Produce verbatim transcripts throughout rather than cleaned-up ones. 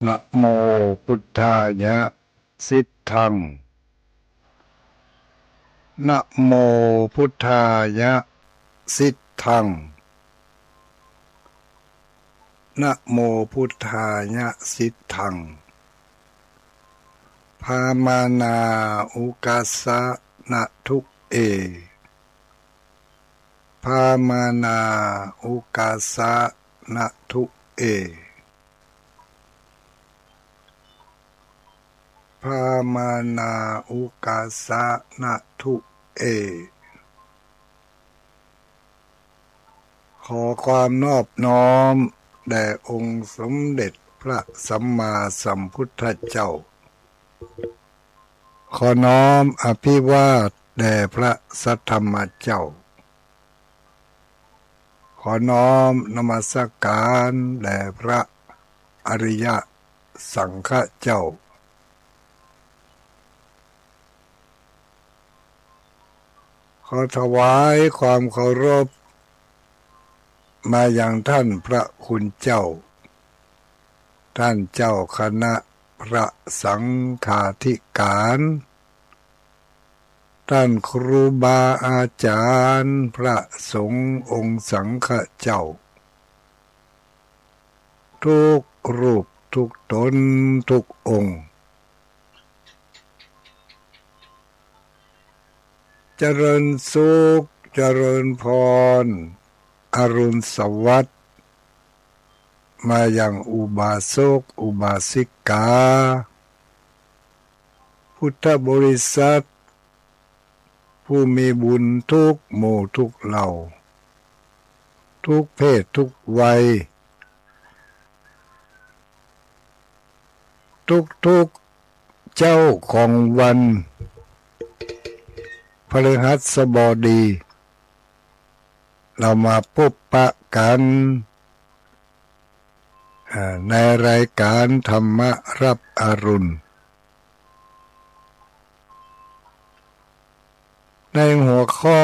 นะโมพุทธายะ สิทธัง นะโมพุทธายะ สิทธัง นะโมพุทธายะ สิทธัง พามานา อุกาสะ นะทุเอ พามานา อุกาสะ นะทุเอ พามานา อุกาสะ นะทุเอ ขอความนอบน้อมแด่องค์สมเด็จพระสัมมาสัมพุทธเจ้า ขอน้อมอภิวาทแด่พระสัทธรรมเจ้า ขอน้อมนมัสการแด่พระอริยสังฆเจ้า ขอถวายความเคารพ มายังท่านพระคุณเจ้า ท่านเจ้าคณะพระสังฆาธิการ ท่านครูบาอาจารย์พระสงฆ์องค์สังฆเจ้า ทุกรูปทุกตนทุกองค์ เจริญสุข เจริญพร อรุณสวัสดิ์ มายังอุบาสก อุบาสิกา พุทธบริษัท ผู้มีบุญทุกหมู่ทุกเหล่า ทุกเพศทุกวัย ทุกๆ เจ๊าของวันพฤหัสบดี เรามาปะกั๋น อ่า ในรายการธรรมะรับอรุณ ในหัวข้อ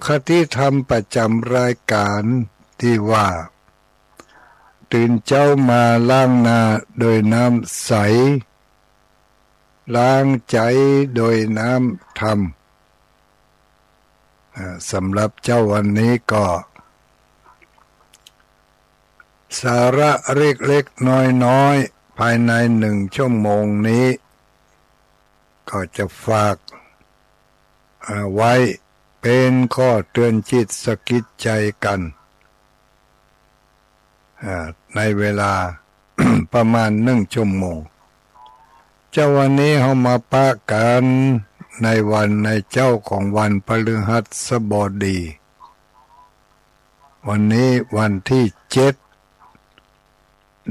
คติธรรมประจ๋ำรายการตี้ว่า ตื่นเจ๊ามาล้างหน้าโดยน้ำใส ล้างใจ๋โดยน้ำธรรม อ่า สำหรับเจ๊าวันนี้ก็ สาระเล็กๆ น้อยๆ ภายในหนึ่งชั่วโมงนี้ ก็จะฝาก อ่า ไว้เป๋นข้อเตื๋อนจิตสะกิดใจ๋กั๋น อ่า ในเวลา ประมาณหนึ่งชั่วโมง เจ๊าวันนี้เฮามาปะกั๋นในวัน ในเจ๊าของวันพฤหัสบดี วันนี้วันตี้เจ็ด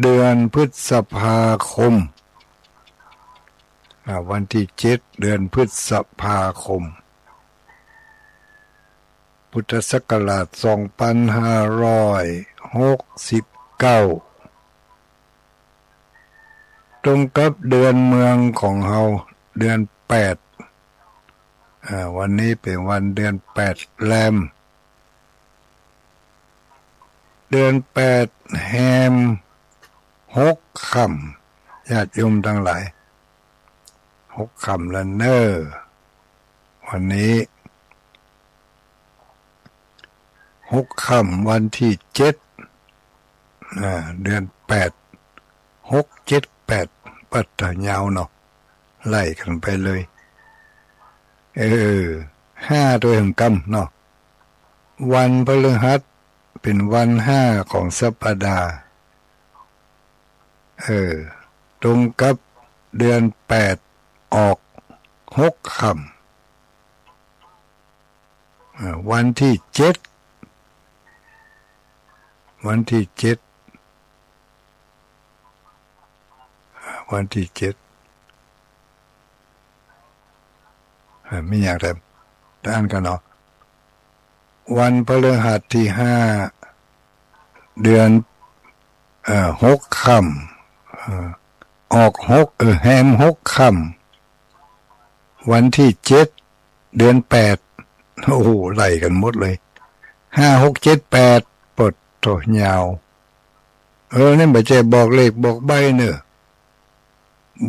เดือนพฤษภาคม อ่า วันตี้เจ็ด เดือนพฤษภาคม พุทธศักราชสองปันห้าร้อยหกสิบเก้า ตรงกับเดือนเมืองของเฮา เดือนแปด อ่า วันนี้เป๋นวันเดือนแปดแรม เดือนแปดแฮมหกค่ำ ญาติโยมตังหลาย หกค่ำละเน่อ วันนี้ หกค่ำวันตี้เจ็ด อ่า เดือนแปด หก เจ็ด แปด ปัดตะยาวเนาะ ไล่กั๋นไปเลย เออ ห้าตวยหนึ่งกำเนาะ วันพฤหัสเป๋นวันห้าของสัปดาห์ เออ ตรงกับเดือนแปดออกหกค่ำ อ่า วันตี้เจ็ด วันตี้เจ็ด อ่า วันตี้เจ็ด อ่า มีอย่างแถม อ่านกั๋นเนาะ วันพฤหัสตี้ห้า เดือน เอ่อ หกค่ำ เอ่อ ออกหก เออ แฮมหกค่ำ วันตี้เจ็ด เดือนแปด โอ้โห ไล่กั๋นหมดเลย ห้า หก เจ็ด แปด ปัดตะยาว เออ นี่บ่ใจ้บอกเลขบอกใบ้เน่อ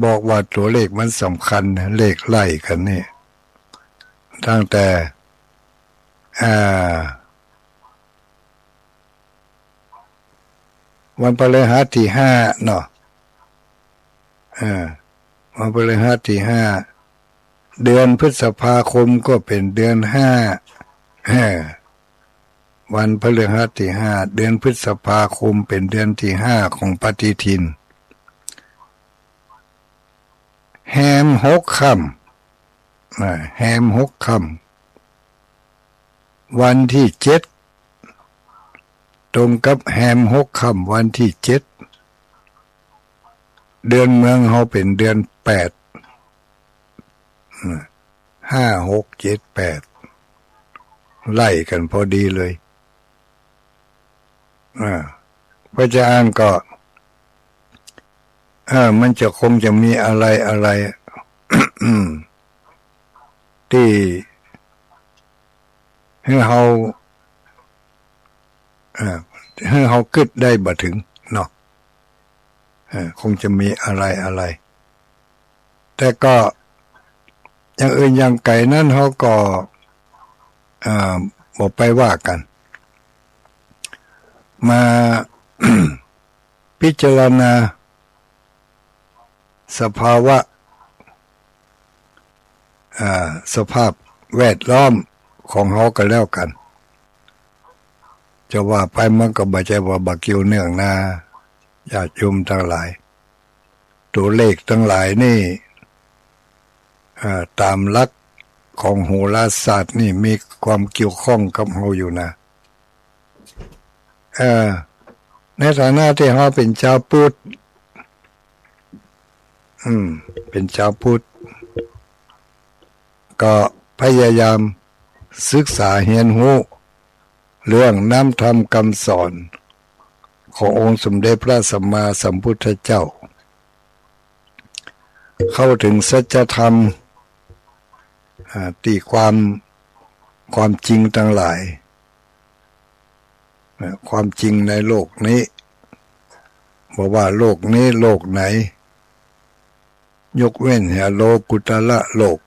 บอกว่าตั๋วเลขมันสำคัญ เลขไล่กั๋นนี่ ตั้งแต่ อ่า วันพฤหัสที่ห้าเนาะ อ่า วันพฤหัสที่ห้า เดือนพฤษภาคมก็เป๋นเดือนห้า เออ วันพฤหัสที่ห้า เดือนพฤษภาคมเป๋นเดือนที่ห้าของปฏิทิน แฮมหกค่ำ อ่า แฮมหกค่ำ วันที่เจ็ด ตรงกับแฮมหกค่ำวันที่เจ็ด เดือนเมืองเฮาเป๋นเดือนแปด ห้า หก เจ็ด แปด ไล่กั๋นพอดีเลย อ่า เพราะจะอ่านก็ เออ มันจะคงจะมีอะไรอะไร ตี้ หื้อเฮา เอ่อ หื้อเฮากึ๊ดได้บ่เถิงเนาะ เอ่อ คงจะมีอะไรอะไร แต่ก็อย่างอื่นอย่างไก๋นั้นเฮาก็ เอ่อ บ่ไปว่ากั๋น มา พิจารณาสภาวะ อ่า สภาพแวดล้อมของเฮาก็แล้วกั๋น จะว่าไปมันก็บ่ใจ้ว่าบ่เกี่ยวเนื่องนา ญาติโยมตังหลาย ตั๋วเลขตังหลายนี่ อ่า ต๋ามหลักของโหราศาสตร์นี่มีความเกี่ยวข้องกับเฮาอยู่นะ เอ่อ ในฐานะตี้เฮาเป๋นจาวพุทธ อืม เป๋นจาวพุทธ ก็พยายามศึกษาเฮียนฮู้เรื่องน้ำธรรมกำสอนขององค์สมเด็จพระสัมมาสัมพุทธเจ้า เข้าเถิงสัจธรรม อ่า ตี้ความ ความจริงตังหลาย นะ ความจริงในโลกนี้ บ่ว่าโลกนี้โลกไหน ยกเว้นเหียโลกุตตระโลก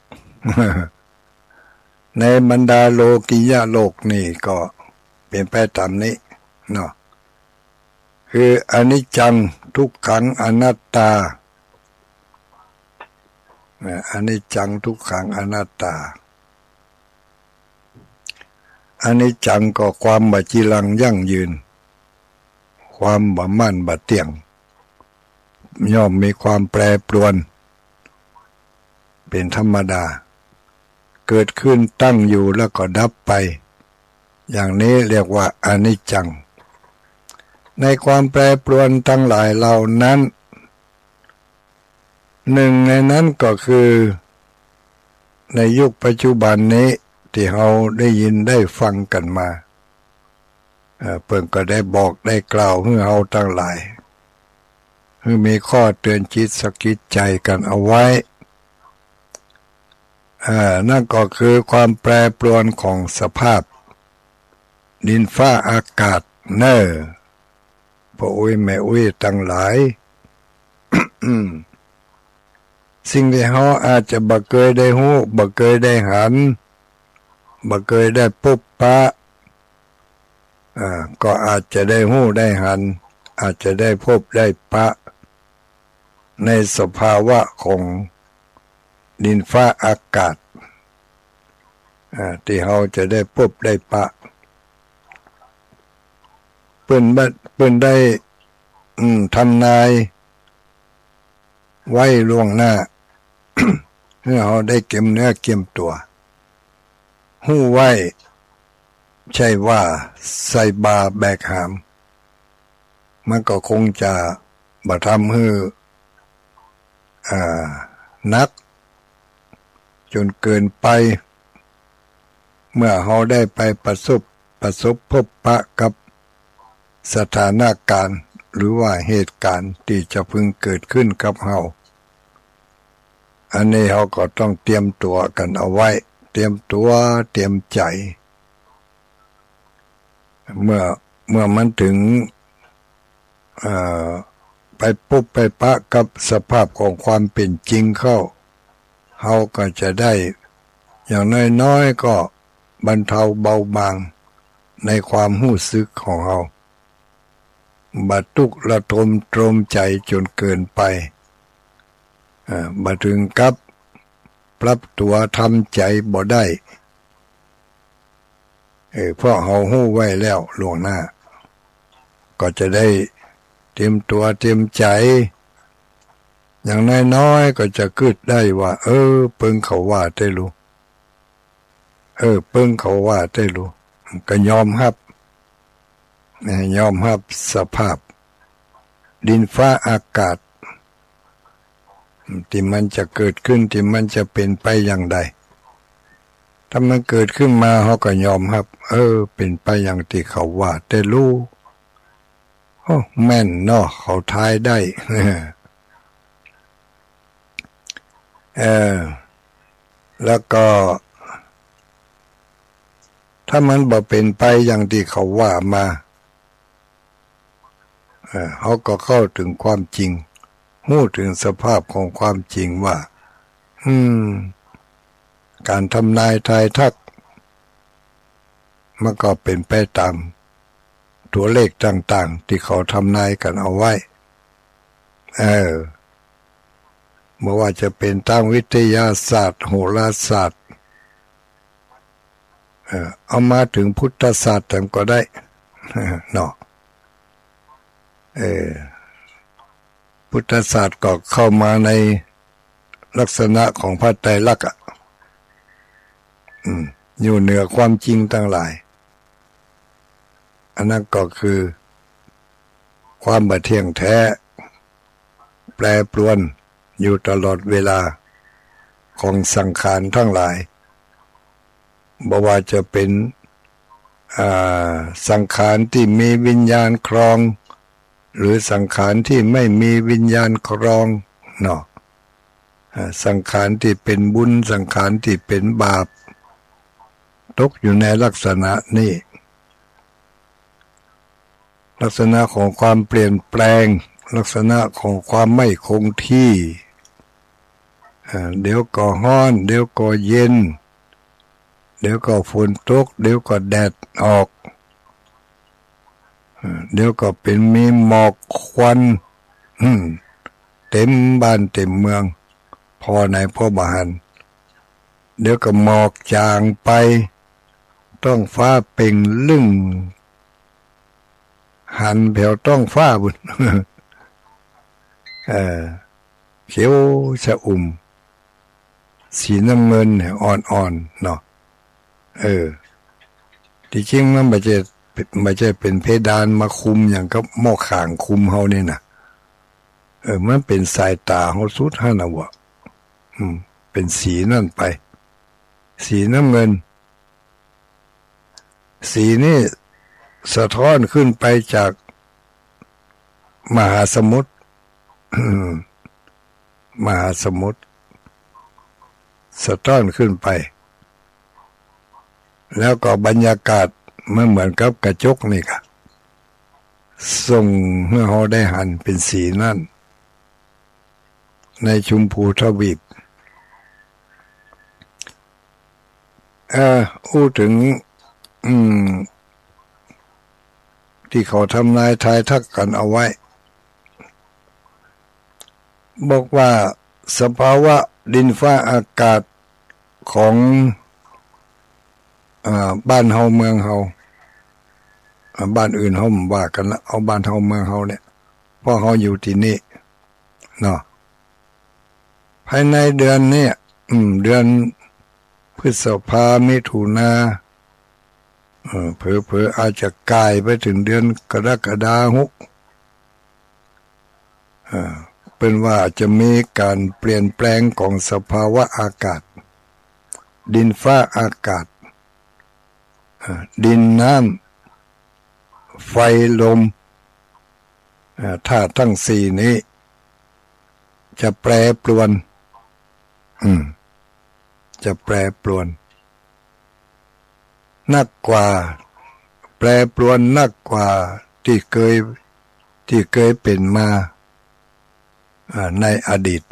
ในบรรดาโลกิยะโลกนี่ก็เป๋นไปต๋ามนี้เนาะ คืออนิจจัง ทุกขัง อนัตตา นะ อนิจจัง ทุกขัง อนัตตา อนิจจังก็ความบ่จีรังยั่งยืน ความบ่มั่นบ่เตี้ยง ย่อมมีความแปรปรวน เป๋นธรรมดา เกิดขึ้นตั้งอยู่แล้วก็ดับไป อย่างนี้เรียกว่าอนิจจัง ในความแปรปรวนตังหลายเหล่านั้น หนึ่งในนั้นก็คือ ในยุคปัจจุบันนี้ตี้เฮาได้ยินได้ฟังกั๋นมา เอ่อ เปิ้นก็ได้บอกได้กล่าวหื้อเฮาตังหลาย หื้อมีข้อเตือนจิตสะกิดใจ๋กั๋นเอาไว้ เอ่อ นั่นก็คือความแปรปรวนของสภาพดินฟ้าอากาศเน่อ ป้ออุ๊ยแม่อุ๊ยตังหลาย สิ่งตี้เฮาอาจจะบ่เกยได้ฮู้ บ่เกยได้หัน บ่เกยได้ปบปะ อ่า ก็อาจจะได้ฮู้ได้หัน อาจจะได้ปบได้ปะ ในสภาวะของดินฟ้าอากาศ อ่า ตี้เฮาจะได้ปบได้ปะ เปิ้นบ่ เปิ้นได้ อืม ทำนายไว้ล่วงหน้า หื้อเฮาได้เกียมเนื้อเกียมตั๋ว ฮู้ไว้ ใจ้ว่าใส่บ่าแบกหาม มันก็คงจะบ่ทำหื้อ อ่า หนักจ๋นเกินไป เมื่อเฮาได้ไปประสบ ประสบพบปะกับสถานการณ์ หรือว่าเหตุก๋ารณ์ตี้จะพึงเกิดขึ้นกับเฮา อันนี้เฮาก็ต้องเตรียมตั๋วกั๋นเอาไว้ เตรียมตั๋ว เตรียมใจ๋ เมื่อ เมื่อมันเถิง เอ่อ ไปปุ๊บไปปะกับสภาพของความเป๋นจริงเข้า เฮาก็จะได้ อย่างน้อยๆ ก็บรรเทาเบาบางในความฮู้สึกของเฮา บ่ตุ๊กระทมตรมใจ๋จ๋นเกินไป เอ่อ บ่เถิงกับปรับตั๋วทำใจ๋บ่ได้ เออ เพราะเฮาฮู้ไว้แล้วล่วงหน้า ก็จะได้เตรียมตั๋วเตรียมใจ๋ อย่างน้อยๆ ก็จะกึ๊ดได้ว่า เออ เปิงเขาว่าแต๊ลู เออ เปิงเขาว่าแต๊ลู ก็ยอมฮับ นะ ยอมฮับสภาพดินฟ้าอากาศ ตี้มันจะเกิดขึ้น ตี้มันจะเป๋นไปอย่างใด ถ้ามันเกิดขึ้นมา เฮาก็ยอมฮับ เออ เป๋นไปอย่างตี้เขาว่าแต๊ลู โอ้ แม่นเนาะ เขาทายได้ เออ แล้วก็ ถ้ามันบ่เป๋นไปอย่างตี้เขาว่ามา เออ เฮาก็เข้าเถิงความจริง ฮู้เถิงสภาพของความจริงว่า อืม ก๋านทำนายทายทัก มันก็เป๋นไปต๋ามตั๋วเลขต่างๆ ตี้เขาทำนายกั๋นเอาไว้ เออ บ่ว่าจะเป๋นตางวิทยาศาสตร์ โหราศาสตร์ เออ เอามาเถิงพุทธศาสตร์แถมก็ได้ เนาะ เออ พุทธศาสตร์ก็เข้ามาในลักษณะของพระไตรลักษณ์อะ อืม อยู่เหนือความจริงตังหลาย อันนั้นก็คือความบ่เที่ยงแท้ แปรปรวนอยู่ตลอดเวลาของสังขารตังหลาย บ่ว่าจะเป๋น อ่า สังขารตี้มีวิญญาณครอง หรือสังขารตี้ไม่มีวิญญาณครอง เนาะ อ่า สังขารตี้เป๋นบุญ สังขารตี้เป๋นบาป ตกอยู่ในลักษณะนี้ ลักษณะของความเปลี่ยนแปลง ลักษณะของความไม่คงที่ อ่า เดี๋ยวก็ฮ้อน เดี๋ยวก็เย็น เดี๋ยวก็ฝนตก เดี๋ยวก็แดดออก อ่า เดี๋ยวก็เป๋นมีหมอกควัน อืม เต๋มบ้านเต๋มเมือง ผ่อไหนผ่อบ่หัน เดี๋ยวก็หมอกจ๋างไป ต๊องฟ้าเป่งลึ่ง หันแผวต๊องฟ้าปู้น เออ เขียวชอุ่ม สีน้ำเงินเนี่ยอ่อนๆ เนาะ เออ ตี้จริงมันบ่ใจ้ บ่ใจ้เป๋นเพดานมาคุมอย่างกับหม้อข่างคุมเฮานี่นะ เออ มันเป๋นสายต๋าเฮาสุดหั้นน่ะวะ อืม เป๋นสีนั้นไป สีน้ำเงิน สีนี้สะท้อนขึ้นไปจากมหาสมุทร มหาสมุทร สะท้อนขึ้นไป แล้วก็บรรยากาศมันเหมือนกับกระจกนี่กะ ส่งหื้อเฮาได้หันเป๋นสีนั้น ในชมพูทวีป เอ่อ อู้เถิง อืม ตี้เขาทำนายทายทักกั๋นเอาไว้ บอกว่าสภาวะดินฟ้าอากาศของ อ่า บ้านเฮาเมืองเฮา อ่า บ้านอื่นเฮาบ่ว่ากั๋นละ เอาบ้านเฮาเมืองเฮาเนี่ย เพราะเฮาอยู่ตี้นี่ เนาะ ภายในเดือนเนี่ย อืม เดือนพฤษภา มิถุนา เออ เผลอๆ อาจจะก่ายไปเถิงเดือนกรกฎาหก เออ เปิ้นว่าจะมีก๋านเปลี่ยนแปลงของสภาวะอากาศ ดินฟ้าอากาศ เออ ดินน้ำไฟลม เอ่อ ธาตุตังสี่นี้จะแปรปรวน อืม จะแปรปรวน นักกว่า แปรปรวนนักกว่าตี้เกย ตี้เกยเป๋นมา อ่า ในอดีต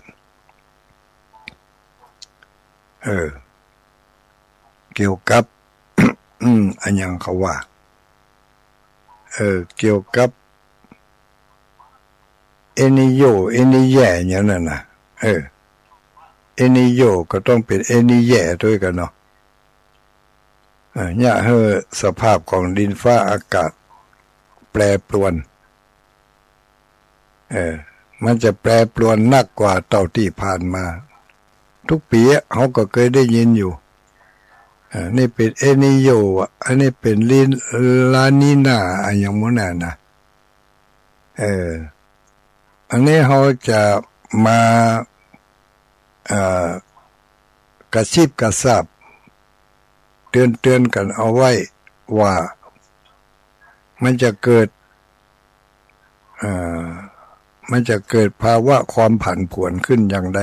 เออ เกี่ยวกับ อืม อะหยังเขาว่า เออ เกี่ยวกับ เอนิโย เอนิแย่ อย่างนั้นน่ะ เออ เอนิโยก็ต้องเป๋นเอนิแย่ตวยกั๋นเนาะ เออ เยียะหื้อสภาพของดินฟ้าอากาศแปรปรวน เออ มันจะแปรปรวนนักกว่าเต้าตี้ผ่านมา กู้ปี๋อะ เฮาก็เกยได้ยินอยู่ เออ นี่เป๋นเอนิโยอะ อันนี้เป๋นลี ลานีนา อะหยังหมู่นั้นน่ะ เออ อันนี้เฮาจะมา เอ่อ กระซิบกระซาบ เตือนๆ กั๋นเอาไว้ว่า มันจะเกิด เอ่อ มันจะเกิดภาวะความผันผวนขึ้นอย่างใด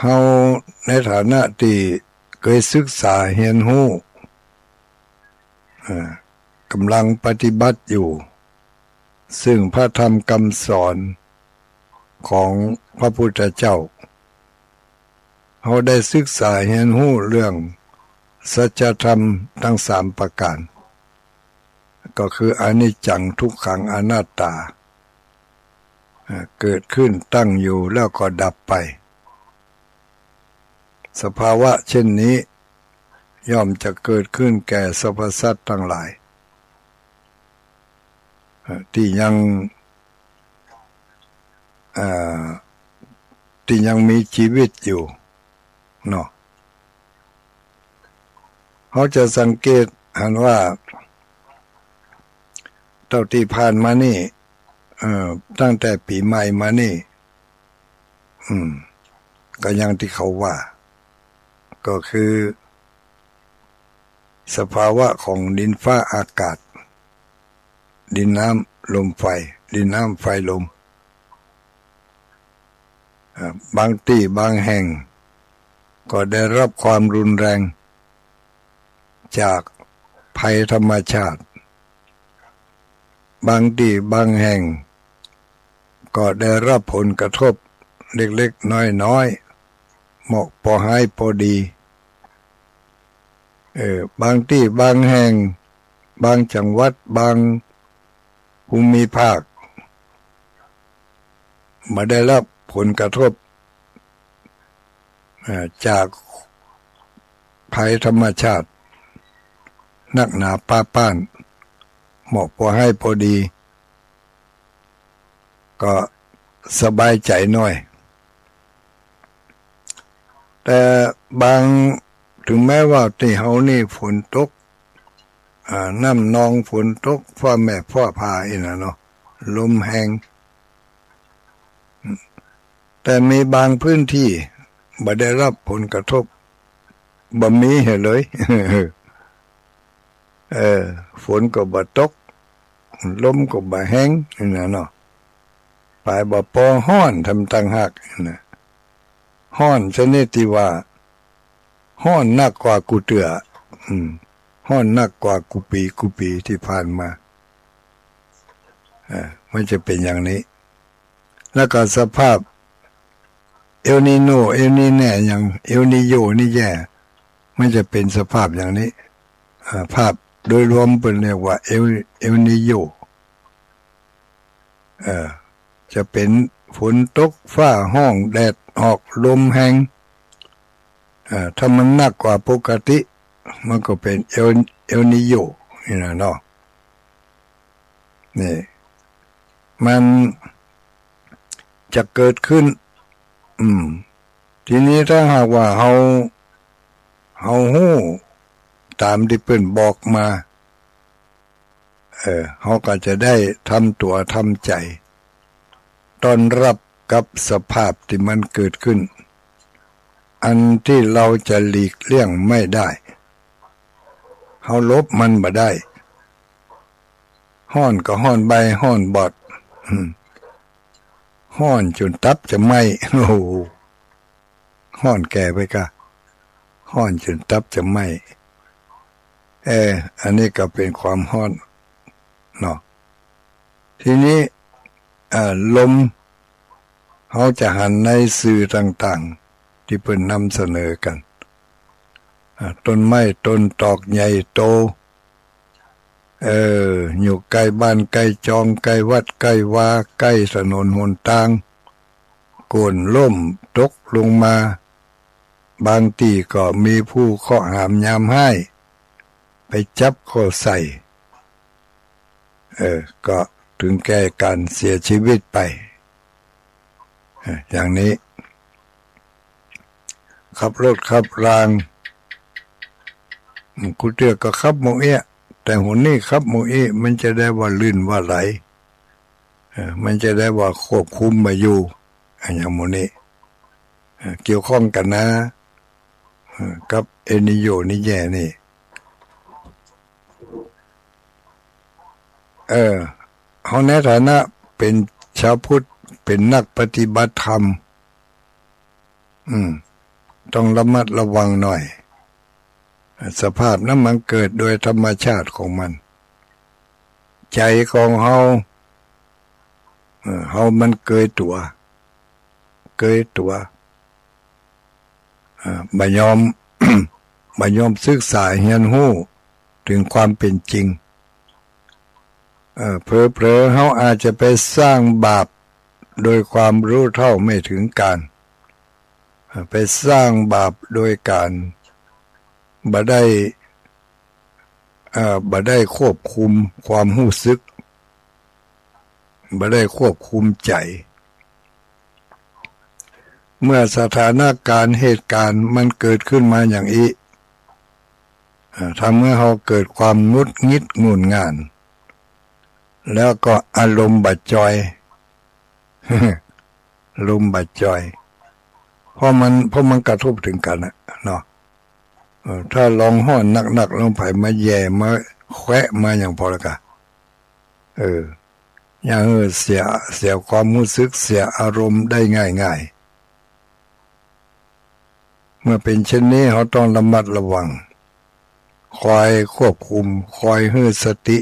เฮาในฐานะตี้เกยศึกษาเฮียนฮู้ เอ่อ ก่ำลังปฏิบัติอยู่ ซึ่งพระธรรมคำสอนของพระพุทธเจ้า เฮาได้ศึกษาเฮียนฮู้เรื่องสัจธรรมตังสามประก๋าน ก็คืออนิจจัง ทุกขัง อนัตตา อ่า เกิดขึ้นตั้งอยู่แล้วก็ดับไป สภาวะเช่นนี้ย่อมจะเกิดขึ้นแก่สรรพสัตว์ตังหลาย อ่า ตี้ยัง อ่า ตี้ยังมีจีวิตอยู่ เนาะ เฮาจะสังเกตหันว่า เต้าตี้ผ่านมานี่ เอ่อ ตั้งแต่ปี๋ใหม่มานี่ อืม ก็อย่างตี้เขาว่า ก็คือ สภาวะของดินฟ้าอากาศ ดินน้ำลมไฟ ดินน้ำไฟลม อ่า บางตี้บางแห่งก็ได้รับความรุนแรงจากภัยธรรมชาติ บางตี้บางแห่งก็ได้รับผลกระทบเล็กๆ น้อยๆ เหมาะปอฮ้ายปอดี เออ บางตี้บางแห่ง บางจังหวัด บางภูมิภาค บ่ได้รับผลกระทบ เอ่อ จากภัยธรรมชาติ นักหนาป๊าป๊าน เหมาะปอฮ้ายปอดี ก็สบายใจ๋หน้อย แต่บาง เถิงแม้ว่าตี้เฮานี่ฝนตก อ่า น้ำนองฝนตก ฟ้าแมบฟ้าผ่าอี้นะเนาะ ลมแฮง แต่มีบางพื้นตี้บ่ได้รับผลกระทบ บ่มีหื้อเลย เออ ฝนก็บ่ตก ลมก็บ่แฮง อี้นะเนาะ ป๋ายบ่ปอฮ้อนแถมต่างหาก อี้นะ ฮ้อนชนิดตี้ว่า ฮ้อนนักกว่ากู้เตื้อ อืม ฮ้อนนักกว่ากู้ปี๋ กู้ปี๋ตี้ผ่านมา เออ มันจะเป๋นอย่างนี้ แล้วก็สภาพเอลนีโน เอลนีแย่ อย่างเอลนีโยนี่แย่ มันจะเป๋นสภาพอย่างนี้ อ่า ภาพโดยรวมเปิ้นเรียกว่าเอล เอลนีโย เอ่อ จะเป๋นฝนตก ฟ้าฮ้อง แดดออก ลมแฮง เอ่อ ถ้ามันนักกว่าปกติ มันก็เป๋นเอล เอลนีโย อี้นะเนาะ นี่ มันจะเกิดขึ้น อืม ทีนี้ถ้าหากว่าเฮา เฮาฮู้ต๋ามตี้เปิ้นบอกมา เออ เฮาก็จะได้ทำตั๋วทำใจ๋ ต้อนรับกับสภาพตี้มันเกิดขึ้น อันตี้เฮาจะหลีกเลี่ยงไม่ได้ เฮาหลบมันบ่ได้ ฮ้อนก็ฮ้อนใบ้ฮ้อนบอด อืม ฮ้อนจ๋นตับจะไหม้ โอ้โห ฮ้อนแก่ไปก้า ฮ้อนจ๋นตับจะไหม้ เออ อันนี้ก็เป๋นความฮ้อนเนาะ ทีนี้ เอ่อ ลม เฮาจะหันในสื่อต่างๆ ตี้เปิ้นนำเสนอกั๋น อ่า ต้นไม้ต้นตอกใหญ่โต เออ อยู่ใก้บ้านใก้จอง ใก้วัดใก้วา ใก้ถนนหนตาง โกลนล้มตกลงมา บางตี้ก็มีผู้เคราะห์หามยามฮ้าย ไปจับเข้าใส่ เออ ก็ถึงแก่ก๋านเสียชีวิตไป เออ อย่างนี้ ขับรถขับราง อืม กู้เตื้อก็ขับหมู่เอี้ย แต่หนนี้ขับหมู่อี้ มันจะได้ว่าลื่นว่าไหล เออ มันจะได้ว่าควบคุมบ่อยู่ อะหยังหมู่นี้ เอ่อ เกี่ยวข้องกั๋นนะ เอ่อ กับเอลนิโญ นิแยนี่ เออ เฮาในฐานะเป๋นชาวพุทธ เป๋นนักปฏิบัติธรรม อืม ต้องระมัดระวังหน่อย สภาพนั้นมันเกิดโดยธรรมชาติของมัน ใจ๋ของเฮา เออ เฮามันเกยตั๋ว เกยตั๋ว เอ่อ บ่ยอม บ่ยอมศึกษาเฮียนฮู้เถิงความเป๋นจริง เอ่อ เผลอๆ เฮาอาจจะไปสร้างบาปโดยความรู้เท่าไม่ถึงการ เอ่อ ไปสร้างบาปโดยก๋านบ่ได้ เอ่อ บ่ได้ควบคุมความฮู้สึก บ่ได้ควบคุมใจ๋ เมื่อสถานการณ์เหตุก๋ารณ์มันเกิดขึ้นมาอย่างอี้ เอ่อ ทำหื้อเฮาเกิดความหงุดหงิดหงุ่นง่าน แล้วก็อารมณ์บ่จอย อารมณ์บ่จอย เพราะมัน เพราะมันกระทบเถิงกั๋นน่ะเนาะ เออ ถ้าลองฮ้อนนักๆ ลองใผมาแหย่มาแคะมาหยังปอแล้วกะ เออ เยียะหื้อเสีย เสียความฮู้สึก เสียอารมณ์ได้ง่ายๆ เมื่อเป๋นเช่นนี้ เฮาต้องระมัดระวัง คอยควบคุม คอยหื้อสติ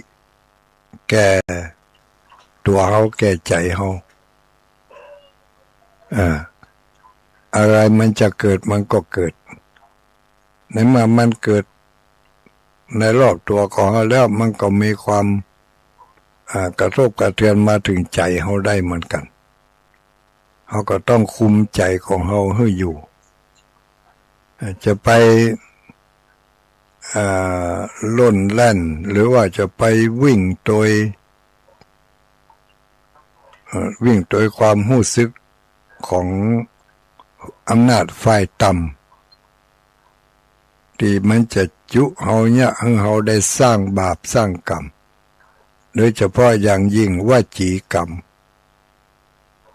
แก่ตั๋วเฮา แก่ใจ๋เฮา เออ อะไรมันจะเกิดมันก็เกิด ในเมื่อมันเกิดในรอบตั๋วของเฮาแล้ว มันก็มีความ อ่า กระทบกระเทือนมาเถิงใจ๋เฮาได้เหมือนกั๋น เฮาก็ต้องคุมใจ๋ของเฮาหื้ออยู่ อ่า จะไป อ่า โล่นแล่น หรือว่าจะไปวิ่งโตย เอ่อ วิ่งโตยความฮู้สึกของอำนาจฝ่ายต่ำ ตี้มันจะจุเฮาเยียะหื้อเฮาได้สร้างบาปสร้างกรรม โดยเฉพาะอย่างยิ่งวจีกรรม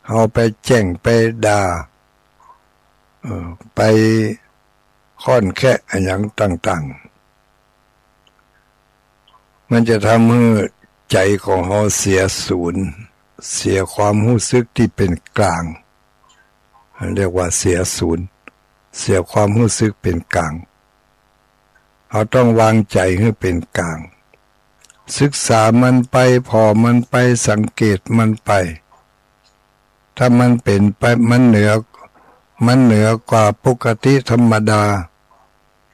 เฮาไปแจ้งไปด่า เอ่อ ไปค่อนแคะอะหยังต่างๆ มันจะทำหื้อใจ๋ของเฮาเสียศูนย์ เสียความฮู้สึกตี้เป๋นกลาง เรียกว่าเสียศูนย์ เสียความฮู้สึกเป๋นกลาง เฮาต้องวางใจ๋หื้อเป๋นกลาง ศึกษามันไป ผ่อมันไป สังเกตมันไป ถ้ามันเป๋นไป มันเหนือ มันเหนือกว่าปกติธรรมดา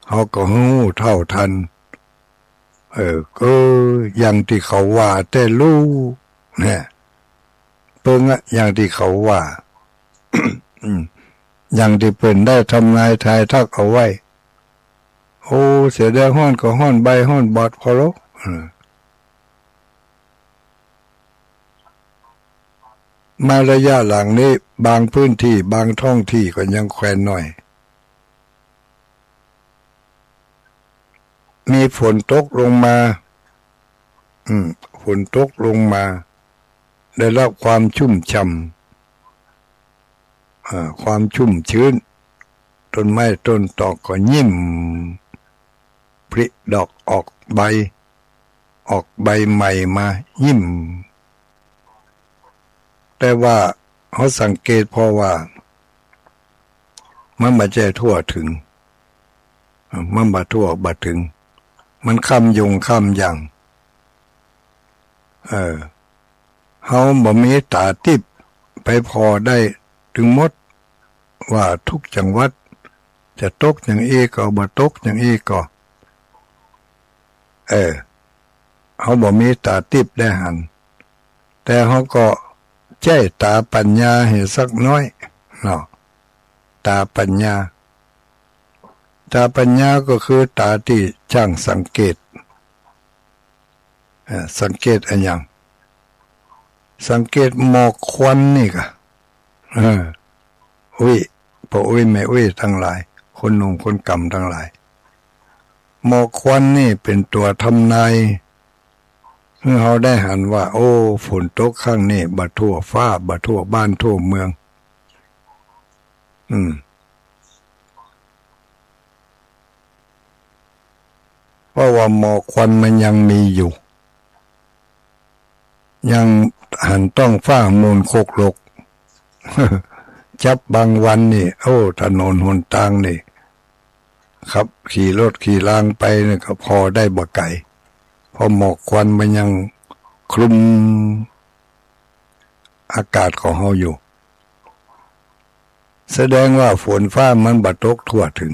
เฮาก็ฮู้เท่าทัน เออ เออ อย่างตี้เขาว่าแต๊ลู เนี่ย เปิ้งอะ อย่างตี้เขาว่า อืม อย่างตี้เปิ้นได้ทำนายทายทักเอาไว้ โอ้ เสียแดดฮ้อนก็ฮ้อนใบ้ฮ้อนบอดพอลอ เออ มาระยะหลังนี้ บางพื้นตี้ บางท้องตี้ก็ยังแควนน้อย มีฝนตกลงมา อืม ฝนตกลงมา ได้รับความชุ่มฉ่ำ อ่า ความชุ่มชื้น ต้นไม้ต้นตอกก็ยิ้ม ผลิดอกออกใบ ออกใบใหม่มายิ้ม แต่ว่าเฮาสังเกตผ่อว่า มันบ่ใจ้ทั่วเถิง เอ่อ มันบ่ทั่วบ่เถิง มันค่ำยงค่ำยัง เออ เฮาบ่มีต๋าติ๊บไปผ่อได้ตึงหมด ว่ากู้จังหวัดจะตกอย่างอี้ก่อ บ่ตกอย่างอี้ก่อ เออ เฮาบ่มีต๋าติ๊บได้หัน แต่เฮาก็ใจ๊ต๋าปั๋ญญาหื้อสักน้อยเนาะ ต๋าปั๋ญญา ต๋าปั๋ญญาก็คือต๋าตี้จ้างสังเกต เอ่อ สังเกตอะหยัง สังเกตหมอกควันนี่ก่ะ เออ อุ๊ย ป้ออุ๊ยแม่อุ๊ยตังหลาย คนหนุ่มคนก๋ำตังหลาย หมอกควันนี่เป๋นตั๋วทำนายหื้อเฮาได้หันว่า โอ้ ฝนตกครั้งนี้ บ่ทั่วฟ้า บ่ทั่วบ้านทั่วเมือง อืม เพราะว่าหมอกควันมันยังมีอยู่ ยังหันต๊องฟ้ามูนโคกหลก จับบางวันนี่ โอ้ ถนนหนตางนี่ ขับขี่รถขี่รางไปนี่ก็ผ่อได้บ่ไก๋ เพราะหมอกควันมันยังคลุมอากาศของเฮาอยู่ แสดงว่าฝนฟ้ามันบ่ตกทั่วถึง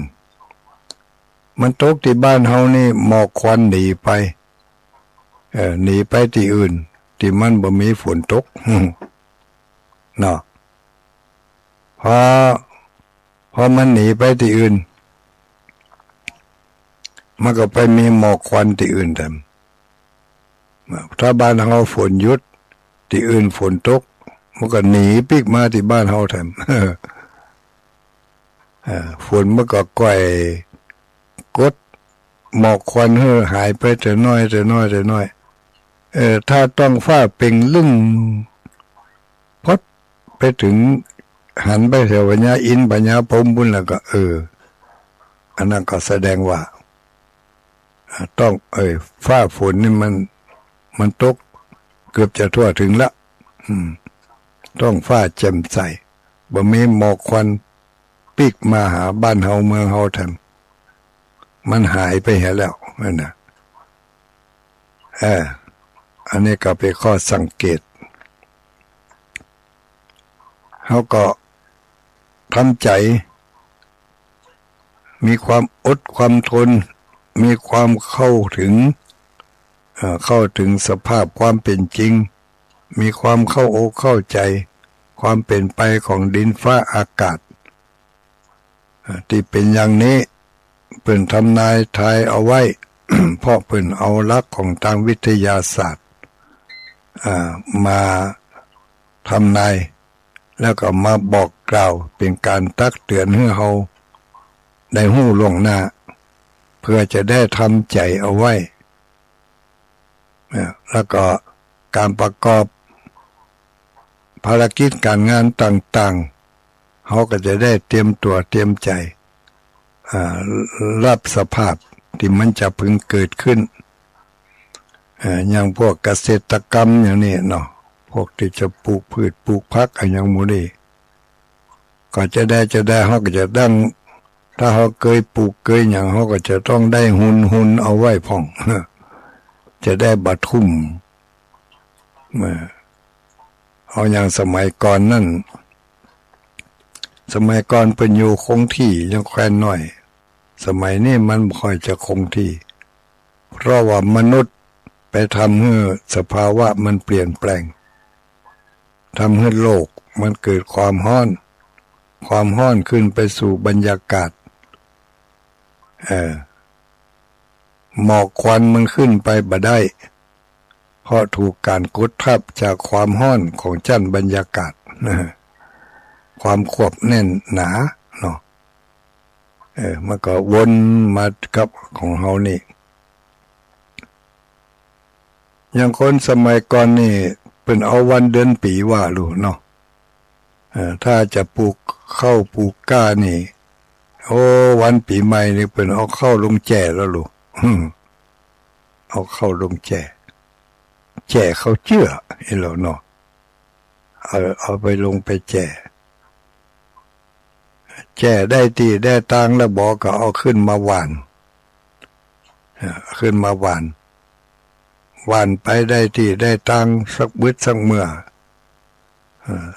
มันตกตี้บ้านเฮานี่ หมอกควันหนีไป เอ่อ หนีไปตี้อื่น ตี้มันบ่มีฝนตก เนาะ พอ พอมันหนีไปตี้อื่น มันก็ไปมีหมอกควันตี้อื่นแทน ถ้าบ้านเฮาฝนหยุด ตี้อื่นฝนตก มันก็หนีปิ๊กมาตี้บ้านเฮาแทน เอ่อ ฝนมันก็ก้อยกดหมอกควันหื้อหายไปแต่น้อย แต่น้อย แต่น้อย เอ่อ ถ้าต๊องฟ้าเปล่งลึ่ง พอดไปเถิง หันไปแถวพญาอินทร์พญาพรหมปู๊นแล้วก็ เออ อันนั้นก็แสดงว่า อ่า ต๊อง เอ่อ ฟ้าฝนนี่มัน มันตกเกือบจะทั่วเถิงละ อืม ต๊องฟ้าแจ่มใส บ่มีหมอกควันปิ๊กมาหาบ้านเฮาเมืองเฮาแทน มันหายไปเหียแล้ว นั่นน่ะ เออ อันนี้ก็เป๋นข้อสังเกต เฮาก็ทำใจ๋ มีความอดความทน มีความเข้าเถิง เอ่อ เข้าเถิงสภาพความเป๋นจริง มีความเข้าอกเข้าใจ๋ ความเป๋นไปของดินฟ้าอากาศ อ่า ตี้เป๋นอย่างนี้ เปิ้นทำนายทายเอาไว้ เพราะเปิ้นเอาหลักของตางวิทยาศาสตร์ อ่า มาทำนาย แล้วก็มาบอกกล่าว เป๋นก๋านตักเตือนหื้อเฮาได้ฮู้ล่วงหน้า เปื้อจะได้ทำใจ๋เอาไว้ เนี่ย แล้วก็ก๋านประกอบภารกิจก๋านงานต่างๆ เฮาก็จะได้เตรียมตั๋วเตรียมใจ๋ อ่า ฮับสภาพตี้มันจะพึงเกิดขึ้น เอ่อ อย่างพวกเกษตรกรรมอย่างนี้เนาะ พวกตี้จะปลูกพืชปลูกผักอะหยังหมู่นี้ ก็จะได้ จะได้ เฮาก็จะต้อง ถ้าเฮาเกยปลูกเกยหยัง เฮาก็จะต้องได้หุน หุนเอาไว้พ่อง จะได้บ่ทุ่ม เออ เอาอย่างสมัยก่อนนั้น สมัยก่อนเปิ้นอยู่คงตี้ยังแคว่นน้อย สมัยนี้มันบ่ค่อยจะคงตี้ เพราะว่ามนุษย์ไปทำหื้อสภาวะมันเปลี่ยนแปลง ทำหื้อโลกมันเกิดความฮ้อน ความฮ้อนขึ้นไปสู่บรรยากาศ เอ่อ หมอกควันมันขึ้นไปบ่ได้ เพราะถูกก๋านกดทับจากความฮ้อนของจั้นบรรยากาศ ความควบแน่นหนาเนาะ เออ มันก็วนมากับของเฮานี่ อย่างคนสมัยก่อนนี่ เปิ้นเอาวันเดือนปี๋ว่าลูกเนาะ เออ ถ้าจะปลูกข้าวปลูกก้านี่ โอ้ วันปี๋ใหม่นี่เปิ้นเอาข้าวลงแจ่แล้วลูก เอาข้าวลงแจ่ แจ่ข้าวเจื้อ เห็นแล้วเนาะ เอา เอาไปลงไปแจ่ แจ่ได้ตี้ได้ตางแล้วบ่ก็เอาขึ้นมาหว่าน เอ่อ ขึ้นมาหว่าน หว่านไปได้ตี้ได้ตางสักบึดสักเมื่อ เอ่อ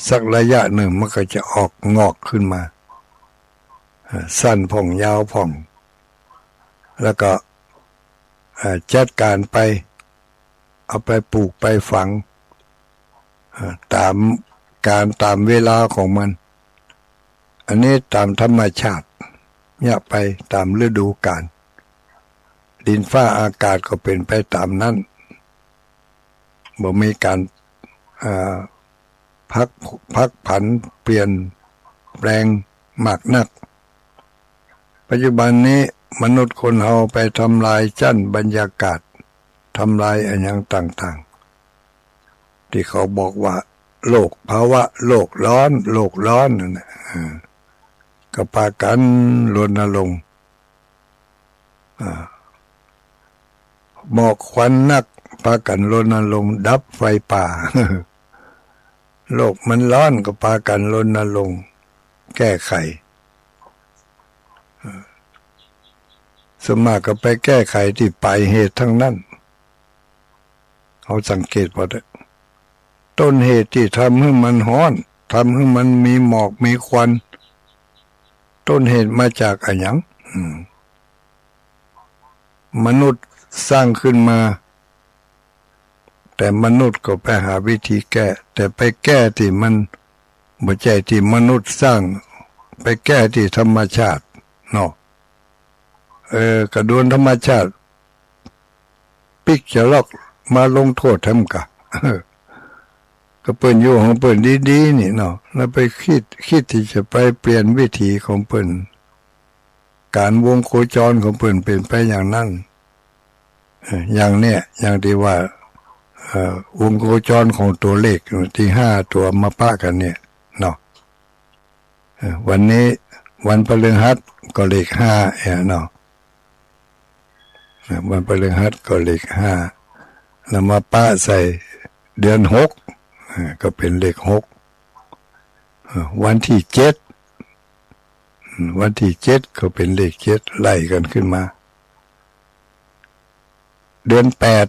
สักระยะหนึ่งมันก็จะออกงอกขึ้นมา เอ่อ สั้นพ่องยาวพ่อง แล้วก็ เอ่อ จัดก๋านไป เอาไปปลูกไปฝัง เอ่อ ต๋ามก๋าลต๋ามเวลาของมัน อันนี้ต๋ามธรรมชาติ เยียะไปต๋ามฤดูก๋าล ดินฟ้าอากาศก็เป๋นไปต๋ามนั้น บ่มีก๋าล เอ่อ ผัก ผักผันเปลี่ยนแปลงมากนัก ปัจจุบันนี้มนุษย์คนเฮาไปทำลายจั้นบรรยากาศ ทำลายอะหยังต่างๆ ตี้เขาบอกว่าโลก ภาวะโลกร้อน โลกร้อนนั่นแหละ เออ ก็ปากั๋นรณรงค์ อ่า หมอกควันนัก ปากั๋นรณรงค์ดับไฟป่า โลกมันร้อนก็ปากั๋นรณรงค์แก้ไข ส่วนมากก็ไปแก้ไขตี้ปลายเหตุตังนั้น เฮาสังเกตบ่า ต้นเหตุตี้ทำหื้อมันฮ้อน ทำหื้อมันมีหมอกมีควัน ต้นเหตุมาจากอะหยัง อืม มนุษย์สร้างขึ้นมา แต่มนุษย์ก็ไปหาวิธีแก้ แต่ไปแก้ตี้มัน บ่ใจ้ตี้มนุษย์สร้าง ไปแก้ตี้ธรรมชาติเนาะ เออ ก็ดวนธรรมชาติปิ๊กจะลอกมาลงโต้ษแถมกะ ก็เปิ้นอยู่ของเปิ้นดีๆ นี่เนาะ แล้วไปกึ๊ด กึ๊ดตี้จะไปเปลี่ยนวิถีของเปิ้น ก๋าลวงโคจรของเปิ้นเป๋นไปอย่างนั้น เอ่อ อย่างเนี้ย อย่างตี้ว่า เอ่อ วงโคจรของตั๋วเลขตี้ห้าตั๋วมาปะกั๋นเนี่ยเนาะ เอ่อ วันนี้วันพฤหัสก็เลขห้า เอ่อ เนาะ เอ่อ วันพฤหัสก็เลขห้า แล้วมาปะใส่เดือนหก เอ่อ ก็เป๋นเลขหก เอ่อ วันตี้เจ็ด อืม วันตี้เจ็ดก็เป๋นเลขเจ็ด ไล่กั๋นขึ้นมา เดือนแปด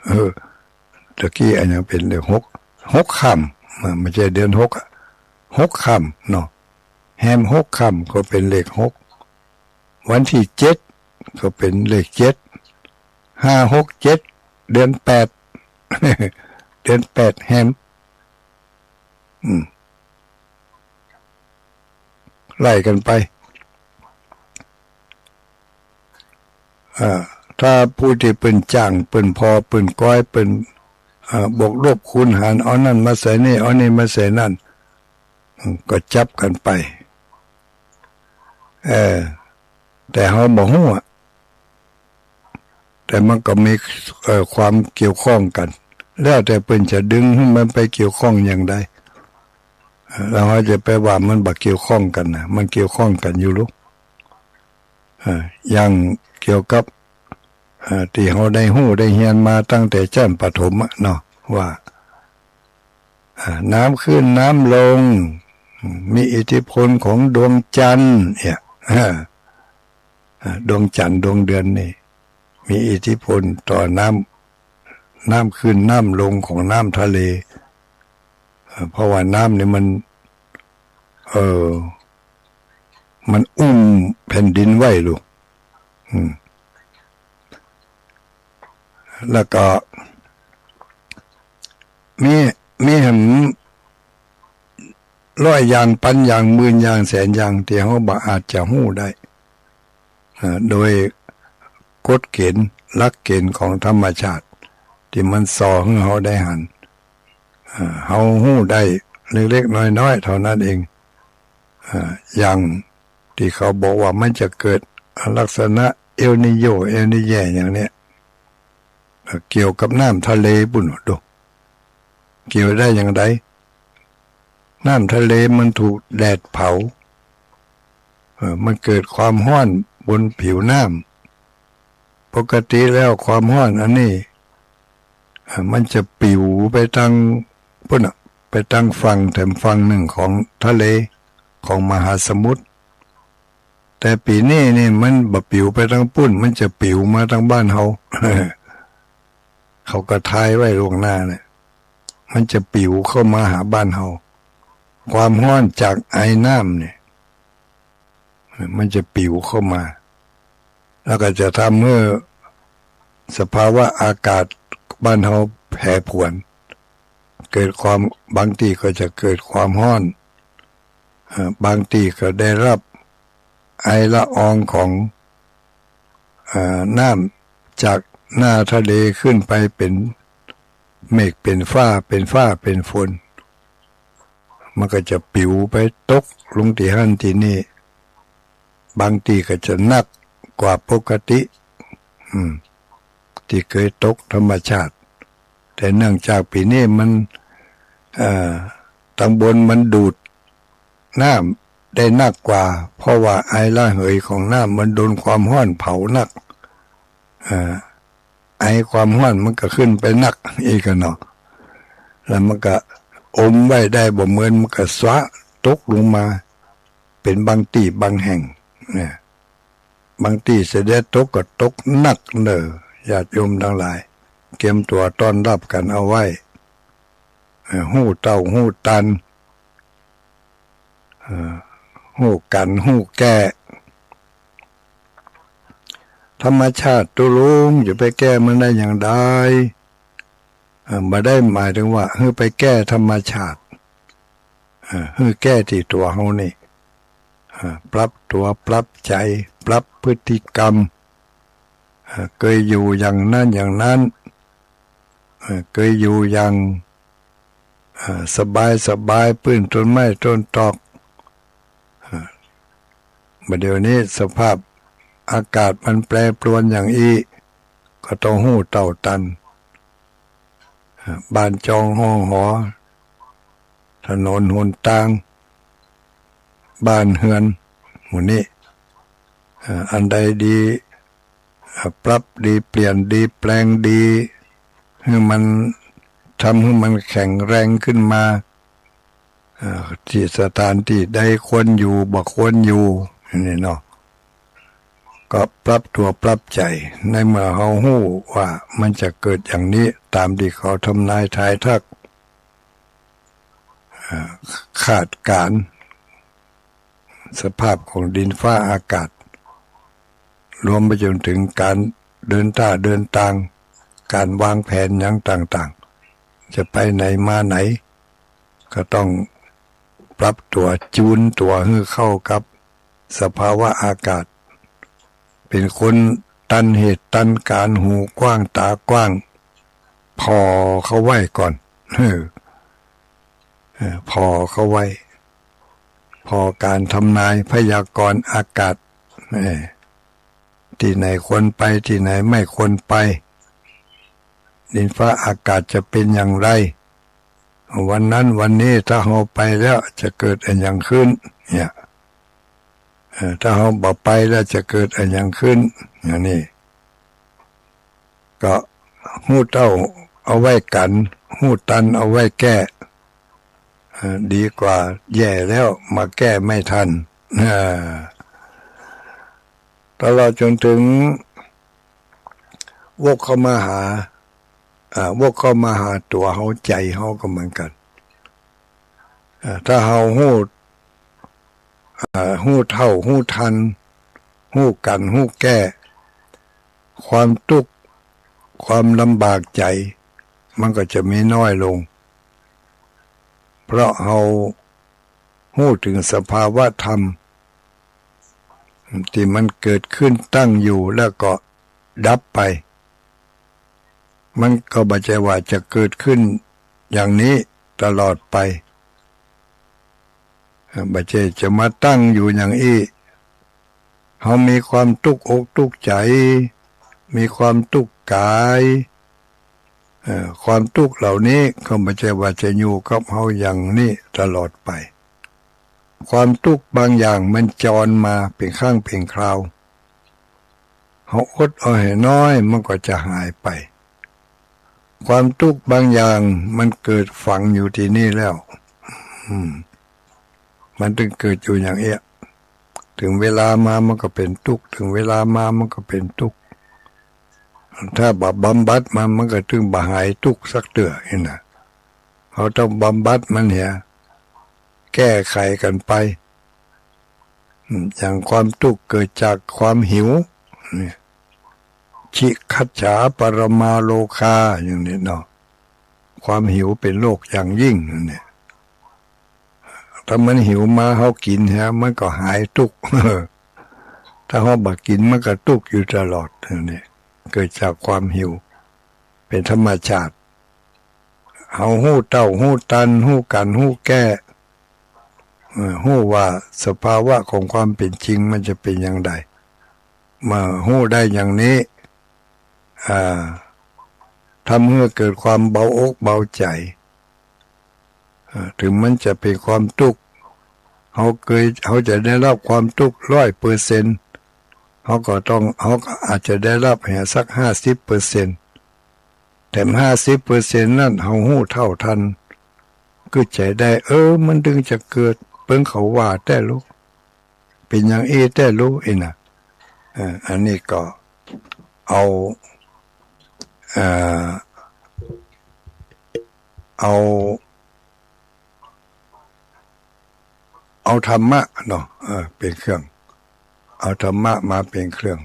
เออ ตะกี้อะหยังเป๋นเลขหก หกค่ำ อ่า บ่ใจ้เดือนหกอะ หกค่ำเนาะ แฮมหกค่ำก็เป๋นเลขหก วันตี้เจ็ดก็เป๋นเลขเจ็ด ห้า หก เจ็ด เดือนแปด เดือนแปดแฮม อืม ไล่กั๋นไป อ่า ถ้าผู้ตี้เปิ้นจ้าง เปิ้นผ่อ เปิ้นก๊อย เปิ้น อ่า บวกลบคูณหาร เอาอันนั้นมาใส่นี่ เอาอันนี้มาใส่นั้น อืม ก็จับกั๋นไป เออ แต่เฮาบ่ฮู้อะ แต่มันก็มี เอ่อ ความเกี่ยวข้องกั๋น แล้วแต่เปิ้นจะดึงหื้อมันไปเกี่ยวข้องอย่างใด เอ่อ แล้วเฮาจะไปว่ามันบ่เกี่ยวข้องกั๋นนะ มันเกี่ยวข้องกั๋นอยู่ลูก เอ่อ อย่างเกี่ยวกับ เอ่อ ตี้เฮาได้ฮู้ได้เฮียนมาตั้งแต่จั้นประถมอะเนาะ ว่า อ่า น้ำขึ้นน้ำลง มีอิทธิพลของดวงจันทร์เนี่ย อ่า อ่า ดวงจันทร์ดวงเดือนนี่ มีอิทธิพลต่อน้ำ น้ำขึ้นน้ำลงของน้ำทะเล เอ่อ เพราะว่าน้ำนี่มัน เอ่อ มันอุ้มแผ่นดินไว้ลูก อืม แล้วก็ มี มีแหมร้อยอย่าง ปันอย่าง หมื่นอย่าง แสนอย่าง ตี้เฮาบ่อาจจะฮู้ได้ เอ่อ โดยกฎเกณฑ์ หลักเกณฑ์ของธรรมชาติ ตี้มันส่อหื้อเฮาได้หัน เอ่อ เฮาฮู้ได้เล็กๆ น้อยๆ เต้านั้นเอง เอ่อ อย่างตี้เขาบอกว่ามันจะเกิดลักษณะเอลนีโญ เอลนีแญ อย่างเนี้ย เอ่อ เกี่ยวกับน้ำทะเลปุ้นดู เกี่ยวได้อย่างใด น้ำทะเลมันถูกแดดเผา เอ่อ มันเกิดความฮ้อนบนผิวน้ำ ปกติแล้วความฮ้อนอันนี้ เอ่อ มันจะปิวไปตางปุ้นน่ะ ไปตางฝั่งแถมฝั่งนึ่งของทะเล ของมหาสมุทร แต่ปี๋นี้นี่มันบ่ปิวไปตางปุ้น มันจะปิวมาตางบ้านเฮา เขาก็ทายไว้ล่วงหน้าแหละ มันจะปิวเข้ามาหาบ้านเฮา ความฮ้อนจากไอน้ำเนี่ย มันจะปิวเข้ามา แล้วก็จะทำหื้อสภาวะอากาศบ้านเฮาแปรผวน เกิดความ บางตี้ก็จะเกิดความฮ้อน เอ่อ บางตี้ก็ได้ฮับไอละอองของ เอ่อ น้ำจากหน้าทะเลขึ้นไปเป๋นเมฆ เป๋นฟ้า เป๋นฟ้า เป๋นฝน มันก็จะปิวไปตกลงตี้หั้นตี้นี่ บางตี้ก็จะหนักกว่าปกติ อืม ตี้เกยตกธรรมชาติ แต่เนื่องจากปี๋นี้มัน เอ่อ ตังบนมันดูดน้ำได้หนักกว่า เพราะว่าไอระเหยของน้ำมันโดนความฮ้อนเผาหนัก เอ่อ ไอความฮ้อนมันก็ขึ้นไปหนักอีกอะเนาะ แล้วมันก็อมไว้ได้บ่เมิน มันก็สะตกลงมา เป๋นบางตี้บางแห่งเนี่ย บางตี้เสด็จตกก็ตกหนักเน่อ ญาติโยมตังหลาย เตรียมตั๋วต้อนฮับกั๋นเอาไว้ เอ่อ ฮู้เต้าฮู้ตัน เอ่อ ฮู้กั๋นฮู้แก้ ธรรมชาติตุ๊ลุงจะไปแก้มันได้อย่างใด เอ่อ บ่ได้หมายถึงว่าหื้อไปแก้ธรรมชาติ เอ่อ หื้อแก้ตี้ตั๋วเฮานี่ เอ่อ ปรับตั๋วปรับใจ๋ ปรับพฤติกรรม เอ่อ เกยอยู่อย่างนั้นอย่างนั้น เอ่อ เกยอยู่อย่าง เอ่อ สบายสบาย ปื้นต้นไม้ต้นตอก เอ่อ บ่าเดี่ยวนี้สภาพอากาศมันแปรปรวนอย่างอี้ ก็ต้องฮู้เต้าตัน เอ่อ บ้านจองห้องหอ ถนนหนตาง บ้านเฮือน หมู่นี้ เอ่อ อันใดดี เอ่อ ปรับดี เปลี่ยนดี แปลงดี หื้อมัน ทำหื้อมันแข็งแรงขึ้นมา เอ่อ ตี้สถานตี้ใดควรอยู่ บ่ควรอยู่ นี่เนาะ ก็ปรับตั๋วปรับใจ๋ ในเมื่อเฮาฮู้ว่ามันจะเกิดอย่างนี้ ต๋ามตี้เขาทำนายทายทัก เอ่อ คาดการณ์ สภาพของดินฟ้าอากาศ รวมไปจนถึงก๋านเดินต้าเดินตาง ก๋านวางแผนหยังต่างๆ จะไปไหนมาไหน ก็ต้องปรับตั๋ว จูนตั๋วหื้อเข้ากับสภาวะอากาศ เป๋นคนตันเหตุตันก๋าร หูกว้างต๋ากว้าง ผ่อเข้าไว้ก่อน เออ เออ ผ่อเข้าไว้ ผ่อก๋านทำนายพยากรณ์อากาศ เออ ตี้ไหนควรไป ตี้ไหนไม่ควรไป ดินฟ้าอากาศจะเป๋นอย่างไร วันนั้นวันนี้ถ้าเฮาไปแล้วจะเกิดอะหยังขึ้น เนี่ย เอ่อ ถ้าเฮาบ่ไปแล้วจะเกิดอะหยังขึ้น อย่างนี้ ก็ฮู้เต้าเอาไว้กั๋น ฮู้ตันเอาไว้แก้ เอ่อ ดีกว่าแย่แล้วมาแก้ไม่ทัน เอ่อ ตลอดจนถึง วกเข้ามาหา อ่า วกเข้ามาหาตั๋วเฮา ใจ๋เฮาก็เหมือนกั๋น อ่า ถ้าเฮาฮู้ อ่า ฮู้เต้า ฮู้ตัน ฮู้กั๋น ฮู้แก้ ความตุ๊กข์ ความลำบากใจ๋ มันก็จะมีน้อยลง เพราะเฮาฮู้เถิงสภาวะธรรม ตี้มันเกิดขึ้นตั้งอยู่แล้วก็ดับไป มันก็บ่ใจ้ว่าจะเกิดขึ้นอย่างนี้ตลอดไป บ่ใจ้จะมาตั้งอยู่อย่างอี้ เฮามีความตุ๊กอกตุ๊กใจ๋ มีความตุ๊กกาย เอ่อ ความตุ๊กเหล่านี้ก็บ่ใจ้ว่าจะอยู่กับเฮาอย่างนี้ตลอดไป ความตุ๊กบางอย่างมันจรมาเป๋นครั้งเป๋นคราว เฮาอดเอาหื้อน้อยมันก็จะหายไป ความตุ๊กบางอย่างมันเกิดฝังอยู่ตี้นี่แล้ว อืม มันตึงเกิดอยู่อย่างเอี้ย เถิงเวลามามันก็เป๋นตุ๊ก เถิงเวลามามันก็เป๋นตุ๊ก ถ้าบ่บำบัดมัน มันก็ตึงบ่หายตุ๊กสักเตื้อนี่นะ เฮาต้องบำบัดมันเหีย แก้ไขกั๋นไป อืม อย่างความตุ๊กข์เกิดจากความหิว เนี่ย คิคขัจฉาปรมาโรคา อย่างนี้เนาะ ความหิวเป๋นโรคอย่างยิ่ง เนี่ย ถ้ามันหิวมา เฮากิ๋นเหีย มันก็หายตุ๊กข์ ถ้าเฮาบ่กิ๋น มันก็ตุ๊กข์อยู่ตลอด เนี่ย เกิดจากความหิว เป๋นธรรมชาติ เฮาฮู้เต้า ฮู้ตัน ฮู้กั๋น ฮู้แก้ เอ่อ ฮู้ว่าสภาวะของความเป๋นจริงมันจะเป๋นอย่างใด เมื่อฮู้ได้อย่างนี้ อ่า ทำหื้อเกิดความเบาอกเบาใจ๋ อ่า ถึงมันจะเป๋นความตุ๊กข์ เฮาเกย เฮาจะได้ฮับความตุ๊กข์ร้อยเปอร์เซ็นต์ เฮาก็ต้อง เฮาก็อาจจะได้ฮับเหียสักห้าสิบเปอร์เซ็นต์ แถมห้าสิบเปอร์เซ็นต์นั้น เฮาฮู้เต้าตัน กึ๊ดใจ๋ได้ เออ มันตึงจะเกิด เปิ้นเขาว่าแต๊ลู เป๋นอย่างอี้แต๊ลู อี้นะ เออ อันนี้ก็เอา เอ่อ เอา เอาธรรมะเนาะ เออ เป๋นเครื่อง เอาธรรมะมาเป๋นเครื่อง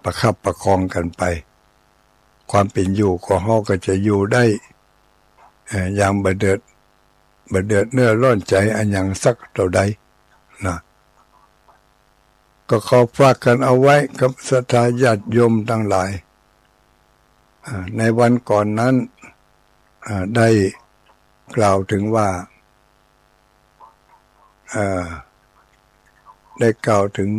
ประคับประคองกั๋นไป ความเป๋นอยู่ของเฮาก็จะอยู่ได้ เอ่อ อย่างบ่เดือด บ่เดือดเนื้อร้อนใจ๋อะหยังสักเต้าใดนะ ก็ขอฝากกั๋นเอาไว้กับศรัทธาญาติโยมตังหลาย อ่า ในวันก่อนนั้น อ่า ได้กล่าวเถิงว่า อ่า ได้กล่าวเถิง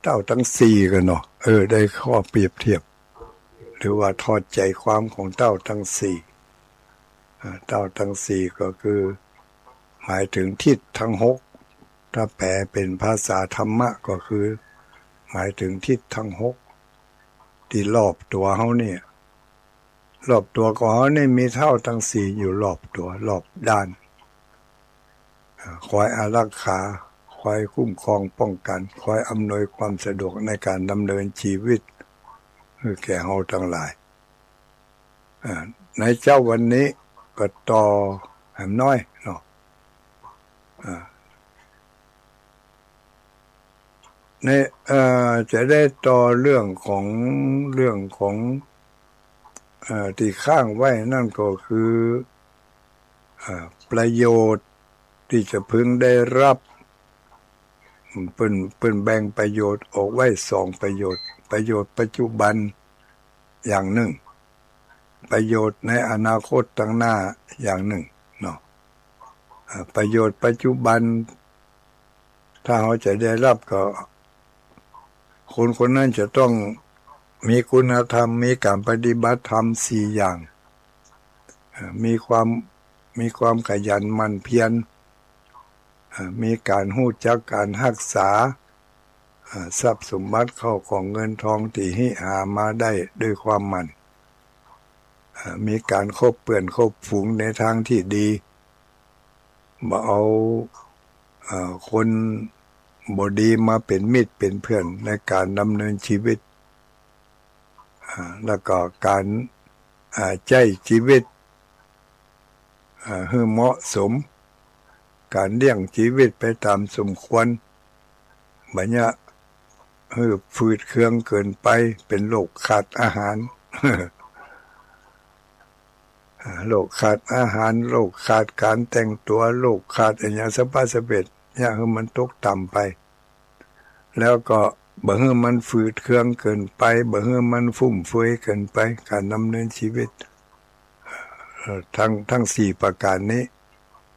เต้าตังสี่กั๋นเนาะ เออ ได้ข้อเปรียบเทียบ หรือว่าถอดใจ๋ความของเต้าตังสี่ อ่า เต้าตังสี่ก็คือ หมายเถิงทิศตังหก ถ้าแปลเป๋นภาษาธรรมะก็คือ หมายเถิงทิศตังหก ตี้รอบตั๋วเฮาเนี่ย รอบตั๋วของเฮานี่มีเต้าตังสี่อยู่รอบตั๋ว รอบด้าน อ่า คอยอารักขา คอยคุ้มครองป้องกั๋น คอยอำนวยความสะดวกในก๋านดำเนินชีวิต หื้อแก่เฮาตังหลาย อ่า ในเจ๊าวันนี้ก็ต่อแหมน้อยเนาะ อ่า ใน เอ่อ จะได้ต่อเรื่องของ เรื่องของ เอ่อ ตี้ค้างไว้นั่นก็คือ เอ่อ ประโยชน์ตี้จะพึงได้ฮับ เปิ้น เปิ้นแบ่งประโยชน์ออกไว้สองประโยชน์ ประโยชน์ปัจจุบันอย่างนึ่ง ประโยชน์ในอนาคตตังหน้าอย่างนึ่งเนาะ อ่า ประโยชน์ปัจจุบัน ถ้าเฮาจะได้ฮับก็ คนคนนั้นจะต้องมีคุณธรรม มีก๋านปฏิบัติธรรมสี่อย่าง อ่า มีความ มีความขยันหมั่นเพียร อ่า มีก๋านฮู้จักก๋านฮักษา อ่า ทรัพย์สมบัติเข้าของเงินทองตี้ฮิหามาได้ด้วยความหมั่น อ่า มีก๋านคบเปื้อนคบฝูงในตางตี้ดี บ่เอา เอ่อ คนบ่ดีมาเป๋นมิตรเป๋นเปื้อนในก๋านดำเนินชีวิต อ่า แล้วก็ก๋าน อ่า ใจ๊ชีวิต อ่า หื้อเหมาะสม ก๋านเลี้ยงชีวิตไปต๋ามสมควร บ่เยียะหื้อฝืดเคืองเกินไป เป๋นโรคขาดอาหาร อ่า โรคขาดอาหาร โรคขาดก๋านแต่งตั๋ว โรคขาดอะหยังสะบัดสะเบ็ด เยียะหื้อมันตกต่ำไป แล้วก็บ่หื้อมันฝืดเคืองเกินไป บ่หื้อมันฟุ่มเฟือยเกินไป ก๋านดำเนินชีวิต เอ่อ ตัง ตังสี่ประก๋านนี้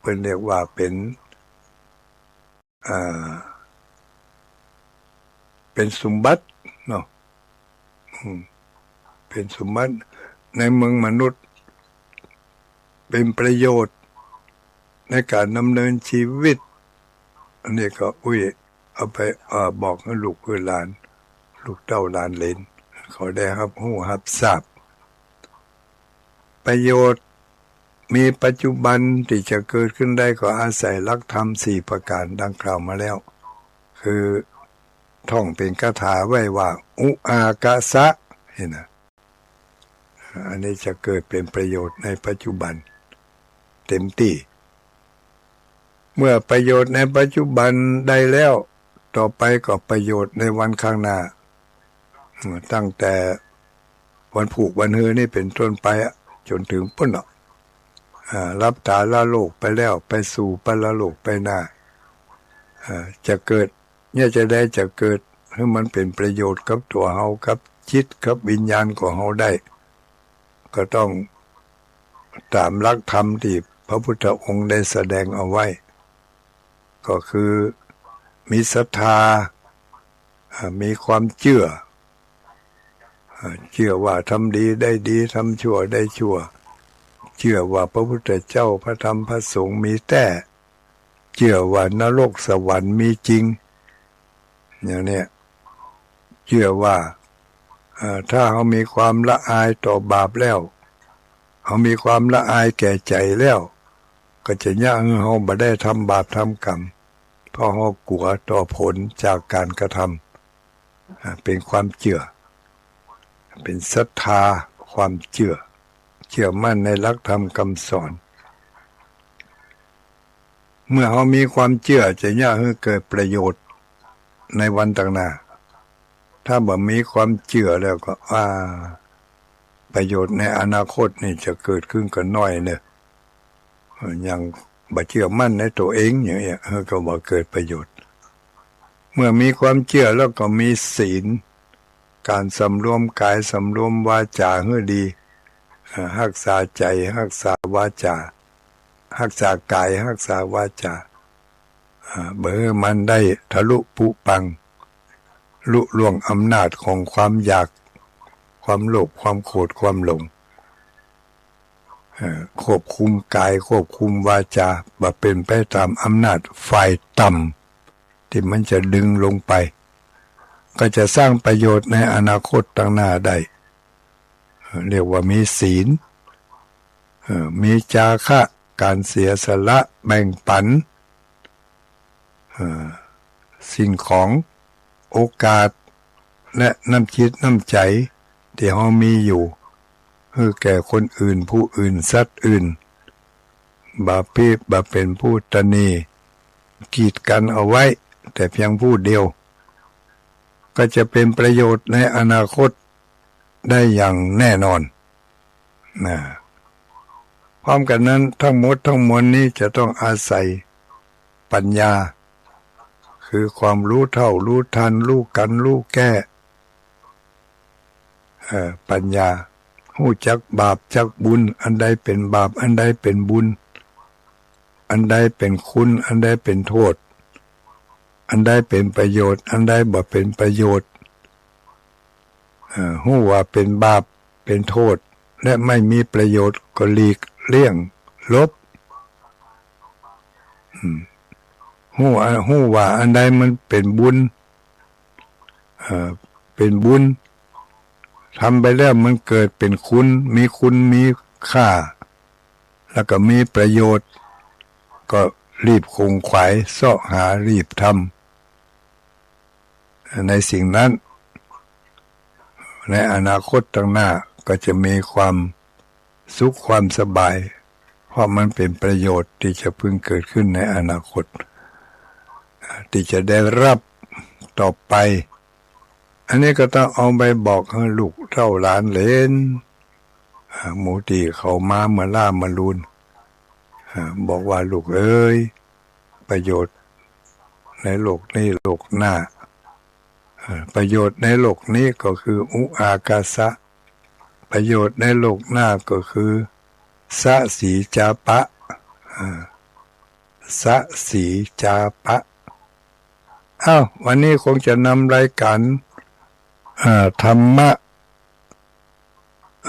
เปิ้นเรียกว่าเป๋น เอ่อ เป๋นสมบัติเนาะ อืม เป๋นสมบัติในเมืองมนุษย์ เป๋นประโยชน์ในก๋านดำเนินชีวิต อันนี้ก็อุ้ยเอาไป เอ่อ บอกหื้อลูกหื้อหลาน ลูกเต้าหลานเหลน เขาได้ฮับฮู้ฮับทราบ ประโยชน์มีปัจจุบันตี้จะเกิดขึ้นได้ก็อาศัยหลักธรรมสี่ประก๋านดังกล่าวมาแล้ว คือ ท่องเป๋นคาถาไว้ว่า อุอากาสะ นี่นะ อันนี้จะเกิดเป๋นประโยชน์ในปัจจุบันเต๋มตี้ เมื่อประโยชน์ในปัจจุบันได้แล้ว ต่อไปก็ประโยชน์ในวันข้างหน้า ตั้งแต่วันพูกวันฮือนี่เป๋นต้นไปอะ จ๋นเถิงปู๊นเนาะ อ่า หลับต๋าละโลกไปแล้ว ไปสู่ปรโลกไปหน้า อ่า จะเกิด เนี่ยจะได้จะเกิดหื้อมันเป๋นประโยชน์กับตั๋วเฮา กับจิต กับวิญญาณของเฮาได้ ก็ต้องต๋ามหลักธรรมตี้พระพุทธองค์ได้แสดงเอาไว้ ก็คือมีศรัทธา อ่า มีความเจื้อ อ่า เจื้อว่าทำดีได้ดี ทำชั่วได้ชั่ว เจื้อว่าพระพุทธเจ้า พระธรรม พระสงฆ์มีแต๊ เจื้อว่านรกสวรรค์มีจริง อย่างเนี้ย เจื้อว่า เอ่อ ถ้าเฮามีความละอายต่อบาปแล้ว เฮามีความละอายแก่ใจ๋แล้ว ก็จะเยียะหื้อเฮาบ่ได้ทำบาปทำกรรม เพราะเฮากั๋วต่อผลจากก๋านกระทำ อ่า เป๋นความเจื้อ เป๋นศรัทธา ความเจื้อ เจื้อมั่นในหลักธรรมคำสอน เมื่อเฮามีความเจื้อจะเยียะหื้อเกิดประโยชน์ในวันตังหน้า ถ้าบ่มีความเจื้อแล้วก็ อ่า ประโยชน์ในอนาคตนี่จะเกิดขึ้นก็น้อยเน่อ เอ่อ ยังบ่เจื้อมั่นในตั๋วเองอย่างเนี้ย เออ ก็บ่เกิดประโยชน์ เมื่อมีความเจื้อแล้วก็มีศีล ก๋านสำรวมก๋ายสำรวมวาจ๋าหื้อดี เอ่อ ฮักษาใจ๋ ฮักษาวาจ๋า ฮักษาก๋าย ฮักษาวาจ๋า เอ่อ บ่หื้อมันได้ทะลุปุปัง ลุล่วงอำนาจของความอยาก ความโลภ ความโกรธ ความหลง เอ่อ ควบคุมก๋าย ควบคุมวาจ๋า บ่เป๋นไปต๋ามอำนาจฝ่ายต่ำ ตี้มันจะดึงลงไป ก็จะสร้างประโยชน์ในอนาคตตังหน้าได้ เอ่อ เรียกว่ามีศีล เอ่อ มีจาคะ ก๋านเสียสละแบ่งปัน เอ่อ สิ่งของ โอกาส และน้ำจิตน้ำใจ๋ตี้เฮามีอยู่ หื้อแก่คนอื่น ผู้อื่น สัตว์อื่น บ่าเปียบ บ่าเป๋นผู้ตระหนี่ กีดกั๋นเอาไว้ แต่เพียงผู้เดียว ก็จะเป๋นประโยชน์ในอนาคตได้อย่างแน่นอน นะ พร้อมกั๋นนั้น ทั้งหมดทั้งมวลนี้จะต้องอาศัยปัญญา คือความรู้เท่ารู้ทัน รู้กั๋น รู้แก้ เอ่อ ปัญญา ฮู้จักบาปจักบุญ อันใดเป๋นบาป อันใดเป๋นบุญ อันใดเป๋นคุณ อันใดเป๋นโต้ษ อันใดเป๋นประโยชน์ อันใดบ่เป๋นประโยชน์ เอ่อ ฮู้ว่าเป๋นบาป เป๋นโต้ษ และไม่มีประโยชน์ ก็หลีกเลี่ยง หลบ อืม ฮู้ ฮู้ว่าอันใดมันเป๋นบุญ เอ่อ เป๋นบุญ ทำไปแล้วมันเกิดเป๋นคุณ มีคุณมีค่า แล้วก็มีประโยชน์ ก็รีบขวนขวายเซาะหา รีบทำ ในสิ่งนั้น ในอนาคตตังหน้าก็จะมีความสุขความสบาย เพราะมันเป๋นประโยชน์ตี้จะพึงเกิดขึ้นในอนาคต ตี้จะได้ฮับต่อไป อันนี้ก็ต้องเอาไปบอกหื้อลูกเต้าหลานเหลน อ่า หมู่ตี้เขามาเมื่อล้าเมื่อลูน อ่า บอกว่า ลูกเอ๋ย ประโยชน์ในโลกนี้โลกหน้า อ่า ประโยชน์ในโลกนี้ก็คืออุอากาสะ ประโยชน์ในโลกหน้าก็คือสะสีจาปะ อ่า สะสีจาปะ อ้าว วันนี้คงจะนำรายการ อ่า ธรรมะ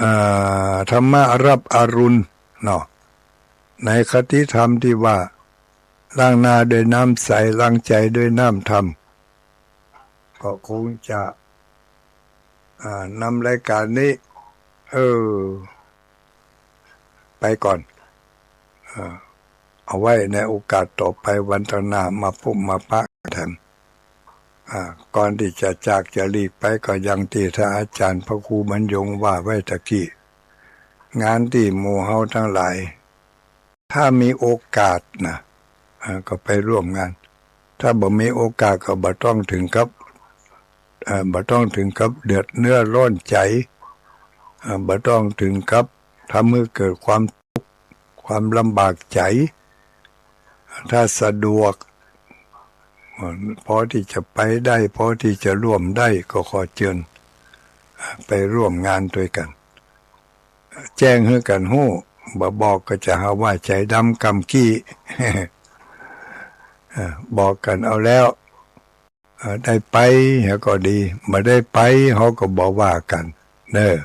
อ่า ธรรมะฮับอรุณเนาะ ในคติธรรมตี้ว่า ล้างหน้าด้วยน้ำใส ล้างใจ๋ด้วยน้ำธรรม ก็คงจะ อ่า นำรายการนี้ เออ ไปก่อน เอ่อ เอาไว้ในโอกาสต่อไปวันตังหน้ามาพบมาปะกั๋นแถม อ่า ก่อนตี้จะจากจะหลีกไปก็อย่างตี้ท่านอาจารย์พระครูบรรยงว่าไว้ตะกี้ งานตี้หมู่เฮาตังหลาย ถ้ามีโอกาสนะ อ่า ก็ไปร่วมงาน ถ้าบ่มีโอกาสก็บ่ต้องเถิงกับ อ่า บ่ต้องเถิงกับเดือดเนื้อร้อนใจ๋ อ่า บ่ต้องเถิงกับทำหื้อเกิดความ ความลำบากใจ๋ ถ้าสะดวก พอตี้จะไปได้ พอตี้จะร่วมได้ ก็ขอเจิญ ไปร่วมงานตวยกั๋น แจ้งหื้อกั๋นฮู้ บ่บอกก็จะหาว่าใจ๋ดำก้ำกี้ เออ บอกกั๋นเอาแล้ว เอ่อ ได้ไปเฮาก็ดี บ่ได้ไปเฮาก็บ่ว่ากั๋นเน่อ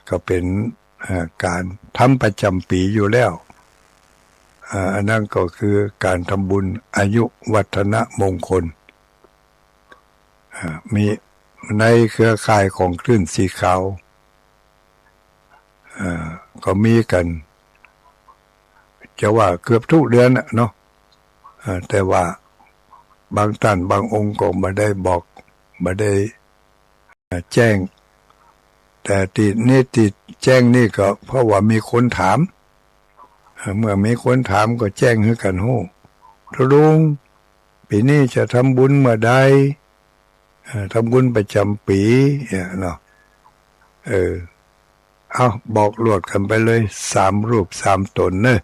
ก็เป๋น เอ่อ ก๋านทำประจ๋ำปี๋อยู่แล้ว เอ่อ อันนั้นก็คือก๋านทำบุญอายุวัฒนมงคล เอ่อ มีในเครือข่ายของคลื่นสีขาว เอ่อ ก็มีกั๋น จะว่าเกือบกู้เดือนน่ะเนาะ เอ่อ แต่ว่าบางต้านบางองค์ก็บ่ได้บอก บ่ได้ เอ่อ แจ้ง แต่ตี้นี่ตี้แจ้งนี่ก็เพราะว่ามีคนถาม เอ่อ เมื่อมีคนถามก็แจ้งหื้อกั๋นฮู้ ตกลงปี๋นี้จะทำบุญเมื่อใด เอ่อ ทำบุญประจ๋ำปี๋เนี่ยเนาะ เออ เอา บอกลวดกั๋นไปเลย สามรูปสามต๋นเน่อ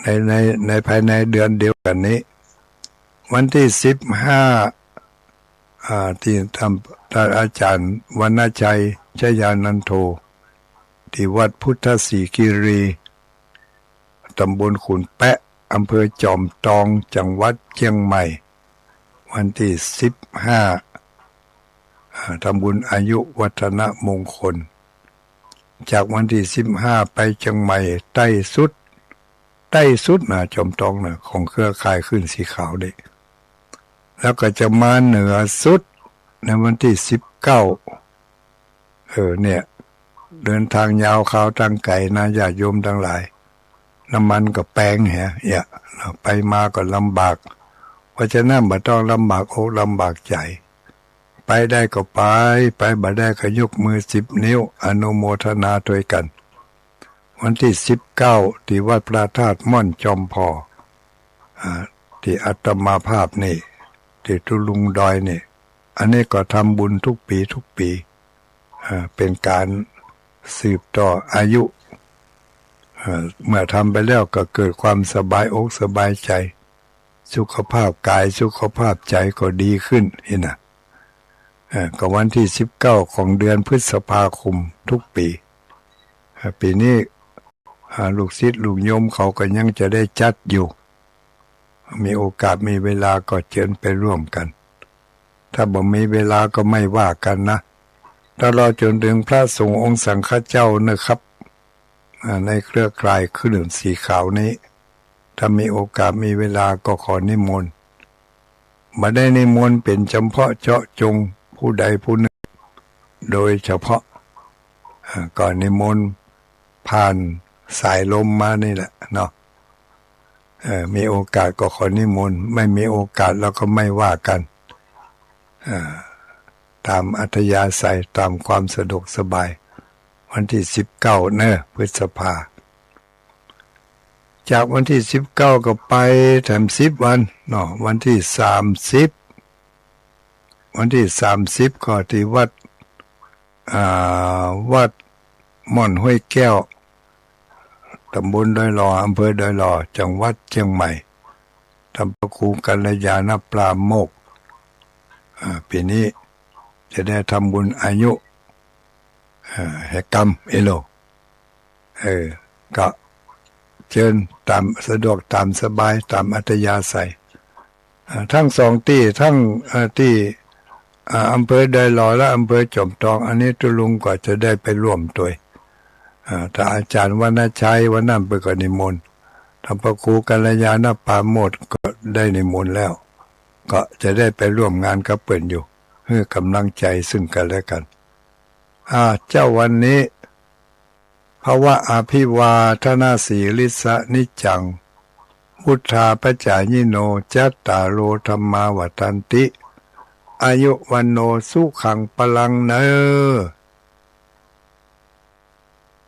ใน ใน ในภายในเดือนเดียวกั๋นนี้ วันตี้สิบห้า อ่า ตี้ท่าน ท่านอาจ๋ารย์วรรณชัย ชยานันโท ตี้วัดพุทธสิริกิรี ต๋ำบลขุนแปะ อำเภอจอมตอง จังหวัดเจียงใหม่ วันตี้สิบห้า อ่า ทำบุญอายุวัฒนมงคล จากวันตี้สิบห้าไปเจียงใหม่ ใต้สุด ใต้สุดนะ จอมตองนะ ของเครือข่ายคลื่นสีขาวนี่ แล้วก็จะมาเหนือสุดในวันตี้สิบเก้า เออ เนี่ย เดินตางยาวคาวตางไก๋นะ ญาติโยมตังหลาย น้ำมันก็แปงเหีย เหีย ไปมาก็ลำบาก เพราะฉะนั้นบ่ต้องลำบากอกลำบากใจ๋ ไปได้ก็ไป ไปบ่ได้ก็ยกมือสิบนิ้ว อนุโมทนาตวยกั๋น วันตี้สิบเก้า ตี้วัดพระธาตุม่อนจอมผ่อ อ่า ตี้อาตมาภาพนี่ ตี้ตุ๊ลุงดอยนี่ อันนี้ก็ทำบุญกู้ปี๋กู้ปี๋ อ่า เป๋นก๋านสืบต่ออายุ อ่า เมื่อทำไปแล้วก็เกิดความสบายอกสบายใจ๋ สุขภาพก๋ายสุขภาพใจ๋ก็ดีขึ้นนี่นะ เอ่อ ก็วันตี้สิบเก้าของเดือนพฤษภาคมกู้ปี๋ เอ่อ ปี๋นี้ อ่า ลูกศิษย์ลูกโยมเขาก็ยังจะได้จัดอยู่ มีโอกาสมีเวลาก็เจิญไปร่วมกั๋น ถ้าบ่มีเวลาก็ไม่ว่ากั๋นนะ ตลอดจ๋นเถิงพระสงฆ์องค์สังฆเจ้านะครับ อ่า ในเครือข่ายคลื่นสีขาวนี้ ถ้ามีโอกาสมีเวลาก็ขอนิมนต์ บ่ได้นิมนต์เป๋นจำเพาะเจาะจงผู้ใดผู้นึ่งโดยเฉพาะ อ่า ก็นิมนต์ผ่านสายลมมานี่แหละเนาะ เอ่อ มีโอกาสก็ขอนิมนต์ ไม่มีโอกาสแล้วก็ไม่ว่ากั๋น อ่า ต๋ามอัธยาศัย ต๋ามความสะดวกสบาย วันตี้สิบเก้าเน่อ พฤษภา จากวันตี้สิบเก้าก็ไปแถมสิบวันเนาะ วันตี้สามสิบ วันตี้สามสิบก็ตี้วัด อ่า วัดม่อนห้วยแก้ว ต๋ำบลดอยหล่อ อำเภอดอยหล่อ จังหวัดเจียงใหม่ ท่านพระครูกัลยาณปราโมกข์ อ่า ปี๋นี้จะได้ทำบุญอายุ อ่า แห่กำเอโล เออ ก็เจิญต๋ามสะดวก ต๋ามสบาย ต๋ามอัธยาศัย อ่า ตึงสองตี้ ตึง เอ่อ ตี้ อ่า อำเภอดอยหล่อและอำเภอจอมตอง อันนี้ตุ๊ลุงก็จะได้ไปร่วมตวย อ่า ถ้าอาจ๋ารย์วรรณชัยวันนั้นเปิ้นก็นิมนต์ ท่านพระครูกัลยาณปราโมกข์ก็ได้นิมนต์แล้ว ก็จะได้ไปร่วมงานกับเปิ้นอยู่ หื้อก๋ำลังใจ๋ซึ่งกั๋นและกั๋น อ่า เจ๊าวันนี้ ภวะอภิวาทนสีลิสสะนิจจัง วุฑฒาปจายิโน จัตตาโร ธัมมา วัฑฒันติ อายุ วัณโณ สุขัง พลัง เน่อ